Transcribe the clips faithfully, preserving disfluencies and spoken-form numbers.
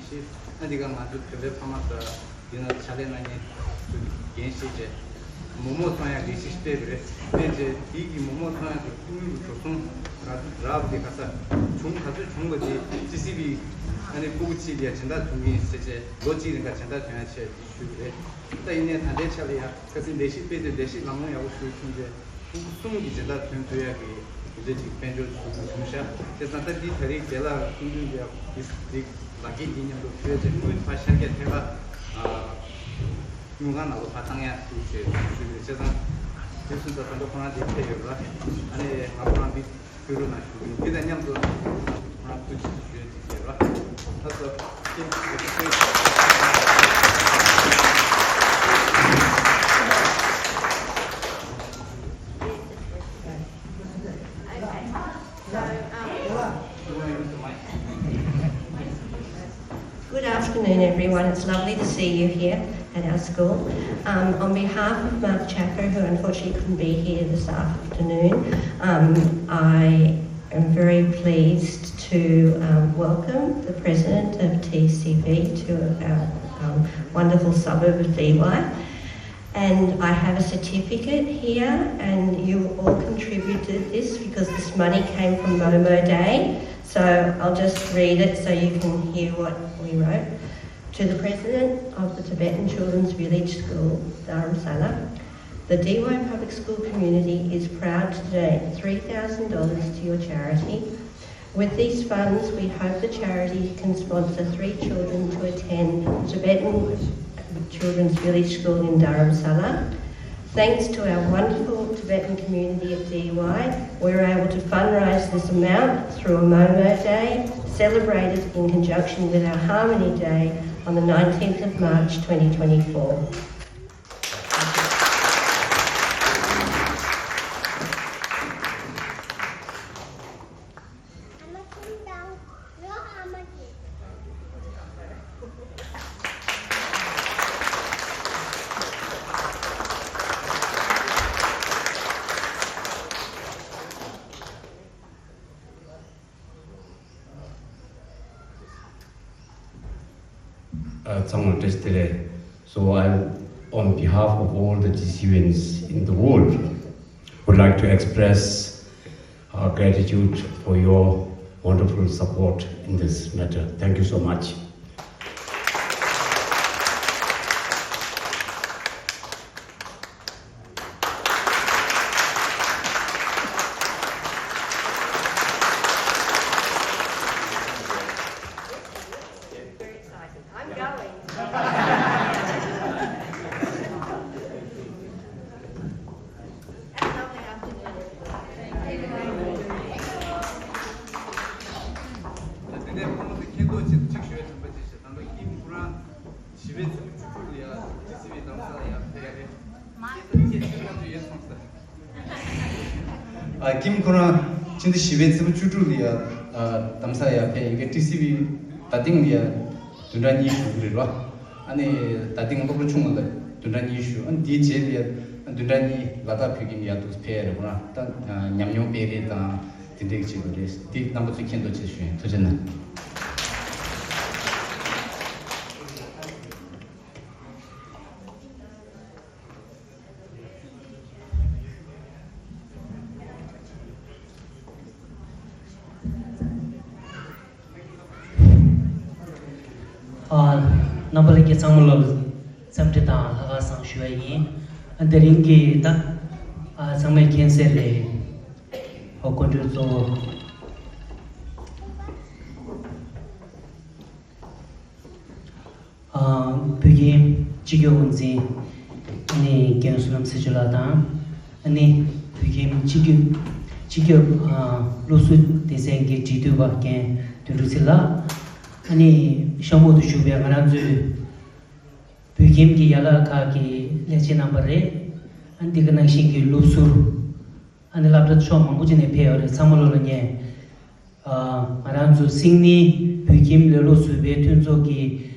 ཞེས། ཨ་འདི་ག་ང་ཚོ་བོད་པའི་ཕ་མ་དང་འདི་ན་ཕྱག་ལས་གནང་མཁན་ཚོས་འགན་བཞེས་བྱས་མོག་མོག་ཚོང་ཡག་གི་ཞིག་སྤྲད་པ་རེད། སྤྲད་རྗེས་དེའི་གི་མོག་མོག་ཚོང་ཡག་གི་ཕུགས་ནུས་ཀྱི་འགྲོ་སོང་རག་རག་པ་དེ་ག་ས་བྱུང་ག་ཚོད་བྱུང་བ་དེ་ཅི་སྲིད་པའི་ཨ་ནི་ཕྲུ་གུ་གཅིག་ལ་ཡ་སྦྱིན་བདག་ཐོན་གྱི་ཡིན་ཟེར་བྱས་ལོ་གཅིག་རིང་ག་སྦྱིན་བདག་ཐོན་ཡག་བྱས་ཞུས་པ་རེད། ད་ཡིན་ནའི་ད་ལྟའི་ཆ་ལ་ཡ་ཁ་སང་ལས་གཞི་སྤེལ་ཏེ་ལས་གཞི་ལམ་ལྷོང་ཡག་པོ་ཞིག་བྱུང་རྗེས་ཕྲུ་གུ་གསུམ་གྱི་སྦྱིན་བདག་ཐོན་ཐུབ་ཡག་གི་དེ་འདྲ་ཅིག་དཔལ་འབྱོར་ཞུ་དགོས་བྱུང་ཤག་བྱས་ཙང་ད་འདི་ད་རེས་རྒན་ལགས་སྐུ་མདུན་འདི་འདི་ལག་འཁྱེར་འདི་མཉམ་དུ་ཕུལ་ཏེ་དངུལ་ཕར་ཤར་རྒྱག་ཐད་ཀར་དངུལ་ཁང་ནང་ལ་ཕར་བཏང་ཡག་ཞུ་ཞུ་ཞུ་ཡོད། བྱས་ཙང་དུས་སུ་ད་ད་ལྟ་ཁོ་རང་འདི་ཕེབས་ཡོད་ལ་ཨ་ནི་ང་ཁོ་རང་འདི་ཕུལ་རོགས་གནང་ཞུ་གི་ཡིན། འདི་དང་མཉམ་དུ་ང་ཁོ་རང་ཐུགས་རྗེ་ཆེ་ཞུ་ཡག་ཅིག་བྱས་རོགས། ད་ལྟ་ཁྱེད་ཀྱི་Good afternoon, everyone. It's lovely to see you here at our school. Um, on behalf of Mark Chacker, who unfortunately couldn't be here this afternoon, um, I am very pleased to um, welcome the President of T C V to our um, wonderful suburb of D Y. And I have a certificate here, and you all contributed this because this money came from Momo Day. So I'll just read it so you can hear what we wrote. To the President of the Tibetan Children's Village School, Dharamsala, the D Y Public School community is proud to donate three thousand dollars to your charity. With these funds, we hope the charity can sponsor three children to attend Tibetan Children's Village School in Dharamsala. Thanks to our wonderful Tibetan community at D Y, we were able to fundraise this amount through a Momo Day, celebrated in conjunction with our Harmony Day on the nineteenth of March twenty twenty-four. Uh, ཚང་མ་བཀྲ་ཤིས་བདེ་ལེགས། So I, on behalf of all the T C Vians in the world, would like to express our gratitude for your wonderful support in this matter. Thank you so much. Very excited. I'm going. Have a lovely afternoon, everyone. དེ་ནས་ཁོང་ཚོ་མཁྱེན་རྟོགས་ཆེད་དུ་གཅིག་ཞུ་ཡ་དྲན་པ་ཅིག་བྱས། ད་ལྟ་ཀིམ་ཁོ་རང་བཞི་པའི་ཚེས་པ་བཅུ་དྲུག་ལ་ཡ་ཊི་སི་ཝི་རྡ་རམ་ས་ལ་ཡ་ཕེབས་ཡ་རེད། ཁྱེད་ཚོ་ཁྱེད་ཚོ་ཁ་ཚོད་ཡོད་སོང་ས། ཨ་ཀིམ་ཁོ་རང་ཕྱི་ཟླ་བཞི་པའི་ཚེས་པ་བཅུ་དྲུག་ལ་ཡ་ཨ་རྡ་རམ་ས་ལ་ཡ་ཕེབས་ཡ་གི་ཊི་སི་ཝི་ད་ཐེངས་ལ་ཡ་བདུན་ཕྲག་གཉིས་ཞུ་གི་རེད་བ། ཨ་ནི་ད་ཐེངས་སློབ་གྲྭ་ཆུང་ངུ་ལ་བདུན་ཕྲག་གཉིས་ཞུ། ཨ་ནི་དེའི་རྗེས་ལ་ཡ་བདུན་ཕྲག་གཉིས་ལ་དྭགས་བོད་ཁྱིམ་ཡ་འདུག་ཕེབས་ཡ་རེད། ཁོ་རང་ད་ཉམས་མྱོང་སྤེལ་རེས་དང་དེ་འདྲས་བྱེད་དགོས་རེད། དེ་རྣམ་པ་ཚོས་མཁྱེན་རྟོགས་བྱེད་ཞུ་ཡིན། ཐུགས་རྗེ་གནང་། ཨ། རྣམ་པ་ལྷན་རྒྱས་ཚང་མ་ལ་འཚམས་འདྲི་དང་ལྷག་དཀར་བཟང་ཞུ་བ་ཡིན། ཨ་དེ་རིང་གི་ད་ཨ་ཚང་མས་མཁྱེན་གསལ་རེད། ཨོ་སྐུ་མགྲོན་གཙོ་བོ། ཨ་བོད་ཁྱིམ་སྤྱི་ཁྱབ་དབུ་འཛིན་ཨ་ནི་རྒན་བསོད་ནམས་ཚེ་མཆོག་ལགས་དང་། ཨ་ནི་བོད་ཁྱིམ་སྤྱི་ཁྱབ་སྤྱི་ཁྱབ་ཨ་སློབ་ཟུར་སྡེ་ཚན་གྱི་འབྲེལ་མཐུད་པ་རྒན་དོན་གྲུབ་ཚེ་ལགས། ཨ་ནི་གཤམ་འོག་ཏུ་བཞུགས་པའི་ང་རང་ཚོའི་བོད་ཁྱིམ་གྱི་ཡན་ལག་ཁག་གི་ལས་བྱེད་རྣམ་པ་རེད། ཨ་ནི་འདི་ག་ནང་བཞིན་གྱི་སློབ་ཟུར། ཨ་ནི་སློབ་གྲྭ་ཕྱོགས་མང་པོ་ཅིག་ནས་ཕེབས་ཡོད་རེད། ཚང་མ་ལོ་ལ་ངས་ཨ་ང་རང་ཚོ་སིང་ནི་བོད་ཁྱིམ་ལས་སློབ་ཟུར་པའི་མཐུན་ཚོགས་ཀྱི་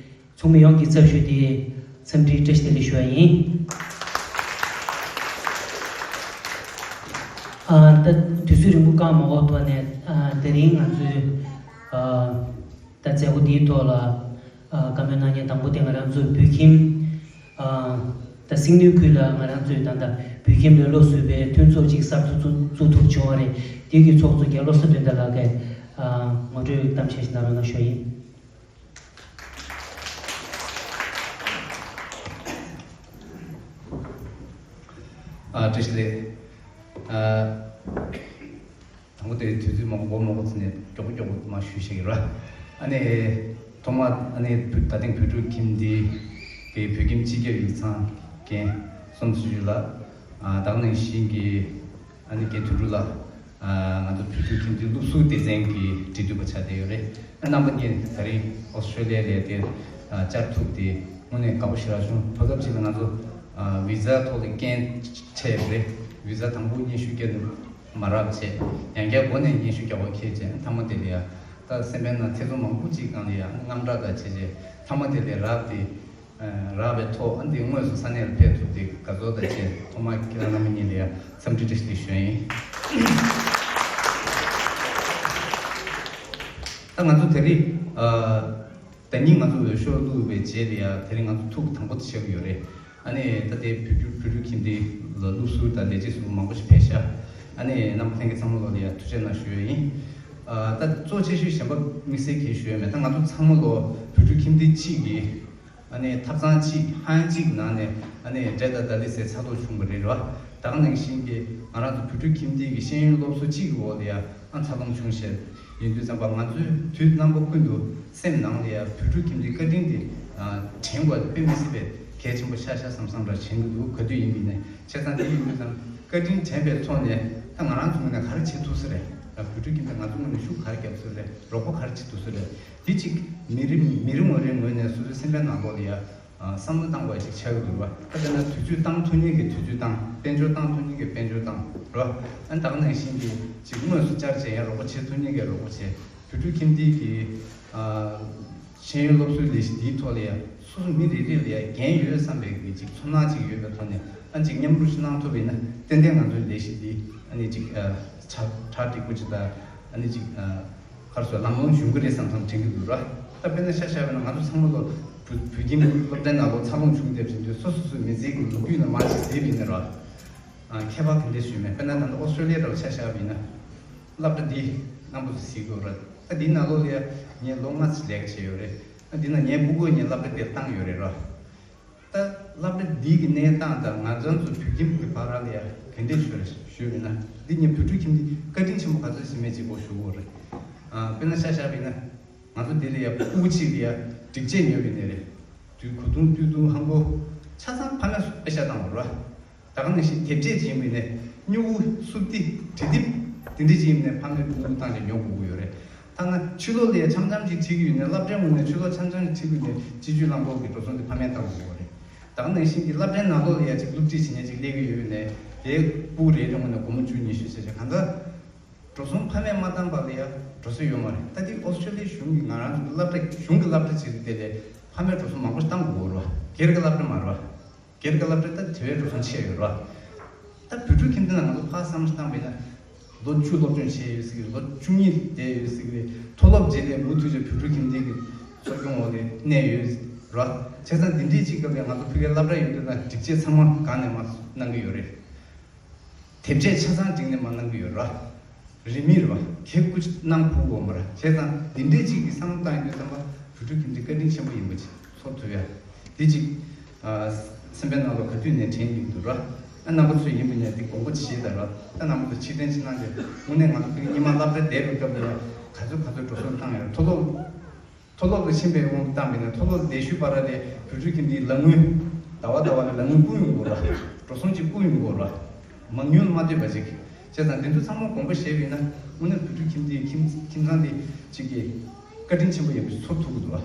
ཚོགས་མི་ཡོངས་ཀྱི་ཚབ་ཞུས་ཏེ་འཚམས་འདྲིའི་བཀྲ་ཤིས་བདེ་ལེགས་ཞུ་བ་ཡིན། ཨ་ད་དུས་ཚོད་རིང་པོ་བཀག་མ་འོག་ཐོག་ནས་ཨ་དེ་རིང་ང་ཚོའི་ཨ་ད་མཛད་སྒོ་འདིའི་ཐོག་ལ་ བཀའ་མོལ་གནང་མཁན་དང་པོ་དེ་ང་རང་ཚོའི་བོད་ཁྱིམ། ད་སིང་ནུའི་ཁུལ་ལ་ང་རང་ཚོའི་ད་ལྟ་བོད་ཁྱིམ་ལས་སློབ་ཟུར་པའི་མཐུན་ཚོགས་ཅིག་གསར་དུ་བཙུགས་བཙུགས་ཐུབ་བྱུང་བ་རེད། དེ་གི་ཚོགས་གཙོ་རྒྱལ་བློ་བཟང་དོན་ལྡན་ལགས་ཀྱིས་ངོ་སྤྲོད་གཏམ་བཤད་ཞིག་གནང་རོགས་གནང་ཞུ་ཡིན། ཨ། བཀྲ་ཤིས་བདེ་ལེགས། ཨ། དང་པོ་དེ་དུས་ཚོད་མང་པོ་མང་པོ་ཙམ་ནས་མགྱོགས་པོ་མགྱོགས་པོ་མར་ཞུས་བཞག་གི་རེད། ཨ་ནི་ཐོག་མར་ཨ་ནི་བོད་ད་ཐེངས་བོད་ཕྲུག་ཁྱིམ་སྡེ་གི་བོད་ཁྱིམ་སྤྱི་ཁྱབ་ཡིག་ཚང་འགན་སོང་ཚུལ་ཞུ་ལ། ཨ། ད་ག་ནང་བཞིན་གྱི་ཨ་ནི་རྒན་དོན་གྲུབ་ལགས། ཨ། ང་ཚོ་བོད་ཕྲུག་ཁྱིམ་སྡེ་སློབ་ཟུར་སྡེ་ཚན་གྱི་འབྲེལ་མཐུད་པ་ཆགས་བསྡད་ཡོད་རེད། ཨ། རྣམ་པ་གཉིས་ད་རིང་ཨོ་སི་ཀྲོ་ལི་ཡ་ལ་དེར་ཨ་བཅར་ཐུབ་དེ་དངོས་གནས་དགའ་པོ་ཞེ་དྲག་བྱུང་། ཐོག་སྐབས་ཅིག་ལ་ང་ཚོ་ཨ་བི་ཟ་ཐོག་ལ་རྐྱེན་འཕྲད་ཡོད་རེད། བི་ཟ་དང་པོ་སྙན་ཞུ་བསྐྱལ་དུས་མ་རག་བྱས། ཡང་བསྐྱར་སྒོ་ནས་སྙན་ཞུ་རྒྱག་པ་ཁྱེད་ཅན་མཐའ་མ་དེ་ལ་ཡ། ད་སེམས་པའི་ནང་ཐེ་ཚོམ་མང་པོ་ཅིག་སྒང་ལ་ཡ་དངངས་སྐྲག་དང་བཅས་བྱས་མཐའ་མ་དེ་ལ་རག་སྟེ། རག་པའི་ཐོག་ཨ་འདི་དངོས་སུ་ས་གནས་ལ་ཕེབས་ཐུབ་སྟེ་དགའ་ཚོར་དང་བཅས་ཐོག་མར་ཁྱེད་རང་རྣམ་པ་གཉིས་ལ་ཡང་འཚམས་འདྲི་བཀྲ་ཤིས་བདེ་ལེགས་ཞུ་ཡ་ཡིན། ད་ང་ཚོ་དེ་རིང་ཨ་ཟླ་ཉིན་ང་ཚོ་འོས་ཤོག་བླུགས་པའི་རྗེས་ལ་ཡང་དེ་རིང་ང་ཚོ་ཐུག་དང་པོ་དེ་བྱེད་ཀྱི་ཡོད་རེད། ཨ་ནི་ད་ལྟའི་བོད་ཕྲུག་བོད་ཕྲུག་ཁྱིམ་སྡེ་ལ་སློབ་ཟུར་དང་ལས་བྱེད་ཟུར་མང་པོ་ཞིག་ཕེབས་ཤག་ཨ་ནི་རྣམ་པ་ལྷན་རྒྱས་ཚང་མ་ལོ་ལ་ཡང་ཐུགས་རྗེ་གནང་ཞུ་ཡ་ཡིན། ཨ་ད་གཙོ་ཆེ་ཤོས་གཞན་པ་དམིགས་བསལ་གང་ཞུ་ཡ་མེད། ད་ང་ཚོ་ཚང་མ་ལོ་བོད་ཕྲུག་ཁྱིམ་སྡེ་གཅིག་གི་ཨ་ནི་ཐབ་ཚང་གཅིག་ཧང་གཅིག་ནང་ནས་ཨ་ནི་འབྲས་དང་ད་ལི་ཟེར་ཚ་ཐོག་བྱུང་བ་རེད་ར། ད་ག་ནང་བཞིན་གྱི་ང་རང་ཚོ་བོད་ཕྲུག་ཁྱིམ་སྡེ་གི་ཤེས་ཡོན་སློབ་གསོ་གཅིག་གི་འོག་ལ་ཡ་ཨ་འཚར་ལོངས་བྱུང་ཞེས་ཡིན་དུས་ཙམ་པ་ང་ཚོའི་དུས་རྣམ་པ་ཀུན་ཏུ་སེམས་ནང་ལ་ཡ་བོད་ཕྲུག་ཁྱིམ་སྡེའི་བཀའ་དྲིན་དེ་དྲན་དགོས་དཔེ་མི་སྲིད་པའི་གལ་ཆེན་པོ་ཤ་ཤ་བསམ་བསམ་འདྲ་དྲན་གྱི་འདུག་ག་དུས་ཡིན་པ་ཡིན་ནའི་བྱས་ཙང་དེ་ཡིན་དུས་ཙམ་བཀའ་དྲིན་དྲན་པའི་ཐོག་ནས་ད་ང་རང་ཚོ་ངོས་ནས་ག་རེ་བྱེད་ཐུབ་ས་རེད། ད་བོད་ཕྲུག་ཁྱིམ་སྡེ་ང་ཚོ་ངོས་ནས་ཤུགས་ག་རེ་རྒྱབ་ཐུབ་ས་རེད། རོགས་པ་ག་རེ་བྱེད་ཐུབ་ས་རེད། དེ་གཅིག་མི་རེ་མི་རེ་ངོ་རེ་ངོས་ནས་སོ་སོའི་སེམས་པའི་ནང་ལོགས་ལ་ཡ། ཨ་བསམ་བློ་བཏང་དགོས་ཅིག་ཆགས་ཀྱི་འདུག་ར། ད་དཔེར་ན་དུས་ཚོད་བཏང་ཐུབ་མཁན་གྱི་དུས་ཚོད་བཏང་། དཔལ་འབྱོར་བཏང་ཐུབ་མཁན་གྱི་དཔལ་འབྱོར་བཏང་ར། ཨ་ད་ག་ནང་བཞིན་གྱི་ཅིག་དངོས་སུ་བཅར་བྱས་ཡང་རོགས་པ་བྱེད་ཐུབ་མཁན་གྱི་རོགས་པ་བྱས། བོད་ཕྲུག་ཁྱིམ་སྡེ་གི་ཨ་ཤེས་ཡོན་སློབ་གསོའི་ལས་གཞི་འདིའི་ཐོག་ལ་ཡང་སོ་སོ་མི་རེ་རེ་ལ་ཡང་འགན་ཡོད་བསམ་པའི་གི་ཅིག་ཚོར་སྣང་ཅིག་ཡོད་པའི་ཐོག་ནས་ཨ་ཅིག་མཉམ་རུབ་ཅིག་གནང་ཐུབ་པ་ཡིན་ན་ཏན་ཏན་ང་ཚོའི་ལས་གཞི་འདི་ཨ་ནི་ཅིག་ཨ་གྲ་གྲ་འགྲིག་པོ་ཅིག་དང་ཨ་ནི་ཅིག་ཨ། ག་རེ་ཟེར་ལམ་ལྷོང་བྱུང་གི་རེད་བསམ་བསམ་དྲན་གྱི་འདུག་ར། ད་དཔེར་ན་ཤ་ཤ་བས་ན་ང་ཚོ་ཚང་མ་ལོ་བོད་བོད་ཁྱིམ་སློབ་གྲྭའི་ནང་ལོ་འཚར་ལོངས་བྱུང་བསྡད་པ་བཞིན་དུ་སོ་སོ་སོའི་མི་ཚེ་གི་ལོ་རྒྱུས་ནང་མར་ཞིག་གཟིགས་པ་ཡིན་ན་ར། ཨ་ཁྱད་པར་ག་འདྲས་ཞུས་མེད། དཔེར་ན་ད་ལྟ་ཨོ་སི་ཀྲོ་ལི་ཡ་འདྲ་བོ་ཆ་བཞག་པ་ཡིན་ན། སློབ་གྲྭ་འདི་རྣམ་པ་ཚོ་གཟིགས་དགོས་ར། ད་འདིའི་ནང་ལོགས་ལ་ཡ་ངས་ལོ་ལྔ་ཙམ་ལས་ཀ་བྱས་ཡོད་རེད། ད་འདི་ན་ངའི་སྤུ་གུ་ངས་སློབ་གྲྭ་འདིར་བཏང་ཡོད་རེད་ར། ད་སློབ་གྲྭ་འདི་གི་གནས་སྟངས་དང་ང་ཚོ་ཚོ་བོད་ཁྱིམ་གྱི་བར་ལ་ཡ་ག་འདྲས་ཞུ་རེད་ཞུས་པ་ཡིན་ན། འདི་ངས་བོད་ཕྲུག་ཁྱིམ་འདི་བཀའ་དྲིན་ཆེན་པོ་ག་ཚོད་ཟིན་མེད་ཅིག་གོ་ཞུ་དགོས་རེད། ཨ་དཔེར་ན་ཤ་ཤ་བ་ཡིན་ན་ང་ཚོ་འདི་ལ་ཡ་སྤུ་གུ་གཅིག་ལ་ཡ་སྒྲིག་ཆས་ཉོས་པ་ཡིན་ནའི་རེད། དུས་གོས་ཐུང་སྟོད་ཐུང་ཧང་གོ་ཆ་ཚང་ཕ་མས་སུ་པེ་ཤ་བཏང་བ་རེད། ད་ག་ནང་བཞིན་དེབ་ཆས་ཅིག་ཡིན་པ་ཡིན་ནའི་སྨྱུ་གུ་སུབ་ཏི་བྲིས་དེབ་དེ་འདྲས་ཅིག་ཡིན་པ་ཡིན་ནའི་ཕ་མས་སྤུ་གུ་བཏང་ནས་ཉོ་དགོས་ཀྱི་ཡོད་རེད། ཐ་ན་ཕྱི་ལོགས་ལ་ཡ་འཆམ་འཆམ་ཅིག་ཁྲིད་ཀྱི་ཡོད་ནའི་སློབ་གྲྭའི་ངོས་ནས་ཕྱི་ལོགས་འཆམ་འཆམ་ཅིག་ཁྲིད་ཀྱི་ཡོད་ནའི་སྤྱི་སྤྱོད་རླངས་འཁོར་གྱི་འགྲོ་སོང་དེ་ཕ་མས་བཏང་དགོས་ཀྱི་ཡོད་རེད། ད་ག་ནང་བཞིན་གྱི་སློབ་གྲྭའི་ནང་ལོགས་ལ་ཡ་ཅིག་སློབ་ཁྲིད་བྱེད་མཁན་ཅིག་སླེབས་ཀྱི་ཡོད་ནའི་དེའི་སྤུ་གུ་རེ་རེ་ངོས་ནས་སྒོར་མོ་བཅུ་ཉི་ཤུ་བྱས་བྱས་གང་ལྟར། འགྲོ་སོང་ཕ་མས་མ་བཏང་བར་ལ་ཡ་འགྲོ་ས་ཡོད་མ་རེད། ད་དེ་ཨོ་སི་ཀྲོ་ལི་ཡའི་གཞུང་གིས་ང་རང་ཚོ་གི་སློབ་གྲྭ་གཞུང་གི་སློབ་གྲྭ་ཅིག་རེད། དེ་ལས་ཕ་མས་འགྲོ་སོང་མང་པོ་ཞིག་བཏང་དགོས་རེད་བ། སྒེར་གྱི་སློབ་གྲྭ་མ་རེད་བ། སྒེར་གྱི་སློབ་གྲྭ་ད་དེ་བས་འགྲོ་སོང་ཆེ་ཡོད་རེད་བ། ད་བོད་ཕྲུག་ཁྱིམ་སྡེ་ནང་ང་ཚོ་ཕར་བསམ་བློ་བཏང་བས་ན་ལོ་བཅུ་སློབ་སྦྱོང་བྱས་ཡོད་ཟེར་གི་རེད། ལོ་བཅུ་གཉིས་བསྡད་ཡོད་ཟེར་གི་རེད། མཐོ་སློབ་རྗེས་ལས་མུ་མཐུད་ཀྱི་བོད་ཕྲུག་ཁྱིམ་སྡེ་གི་གསོ་སྐྱོང་འོག་ལ་གནས་ཡོད་རེད་བ། བྱས་ཙང་འདི་འདྲའི་ཅིག་སྐབས་ལ་ང་ཚོ་ཕ་གིའི་སློབ་གྲྭ་ཡོད་དུས་ན་སྒྲིག་ཆས་ཚང་མ་གང་ནས་མར་གནང་གི་ཡོད་རེད། དེབ་ཆས་ཆ་ཚང་བསྒྲིགས་ནས་མར་གནང་གི་ཡོད་ར། རིན་མེད་རེད་བ། ཁེ་ཀུ་ཅི་གནང་ཕོད་དགོས་མ་ར། བྱས་ཙང་འདི་འདྲའི་ཅིག་གི་བསམ་བློ་བཏང་ཡོང་དུས་ཙམ་པ་བོད་ཕྲུག་ཁྱིམ་སྡེ་བཀའ་དྲིན་ཆེན་པོ་ཡིན་པ་ཅིག་ཚོར་ཐུབ་ཡ། འདི་ཅིག་ཨ་སེམས་པའི་ནང་ལ་ག་དུས་ནས་དྲན་གྱི་འདུག་ར། ཨ་རྣམ་པ་ཚོས་ཡིན་པ་ནས་འདི་དགོངས་པ་བཞེས་དང་ར། ད་རྣམ་པ་ཚོ་ཕྱིར་དྲན་ཅིག་གནང་རྗེས་དངོས་གནས་ང་ཚོ་བོད་ཀྱི་ཉི་མ་སློབ་གྲྭ་བསྡད་པའི་སྐབས་ལ་ག་ཚོད་ག་ཚོད་འགྲོ་སོང་བཏང་ཡོད་ར། མཐོ་སློབ། མཐོ་སློབ་ལ་ཕྱིན་པའི་དབང་དུ་བཏང་བས་ན་མཐོ་སློབ་ལ་བསྡད་ཤུལ་བར་ལ་བོད་ཕྲུག་ཁྱིམ་སྡེའི་ལག་དངུལ་ཟླ་བ་ཟླ་བ་ལ་ལག་དངུལ་བསྐུར་ཡོང་དགོས་ར། འགྲོ་སོང་ཅིག་བསྐུར་ཡོང་དགོས་ར། མང་ཉུང་ལ་མ་ལྟོས་པ་ཅིག་བྱས་ཙང་འདི་ཚོ་ཚང་མ་དགོངས་པ་བཞེས་པས་ན་དངོས་གནས་བོད་ཕྲུག་ཁྱིམ་སྡེའི་ཁྱིམ་ཁྱིམ་ཚང་འདི་གཅིག་གི་བཀའ་དྲིན་ཆེན་པོ་ཡིན་པ་ཚོར་ཐུབ་ཀྱི་འདུག་བ།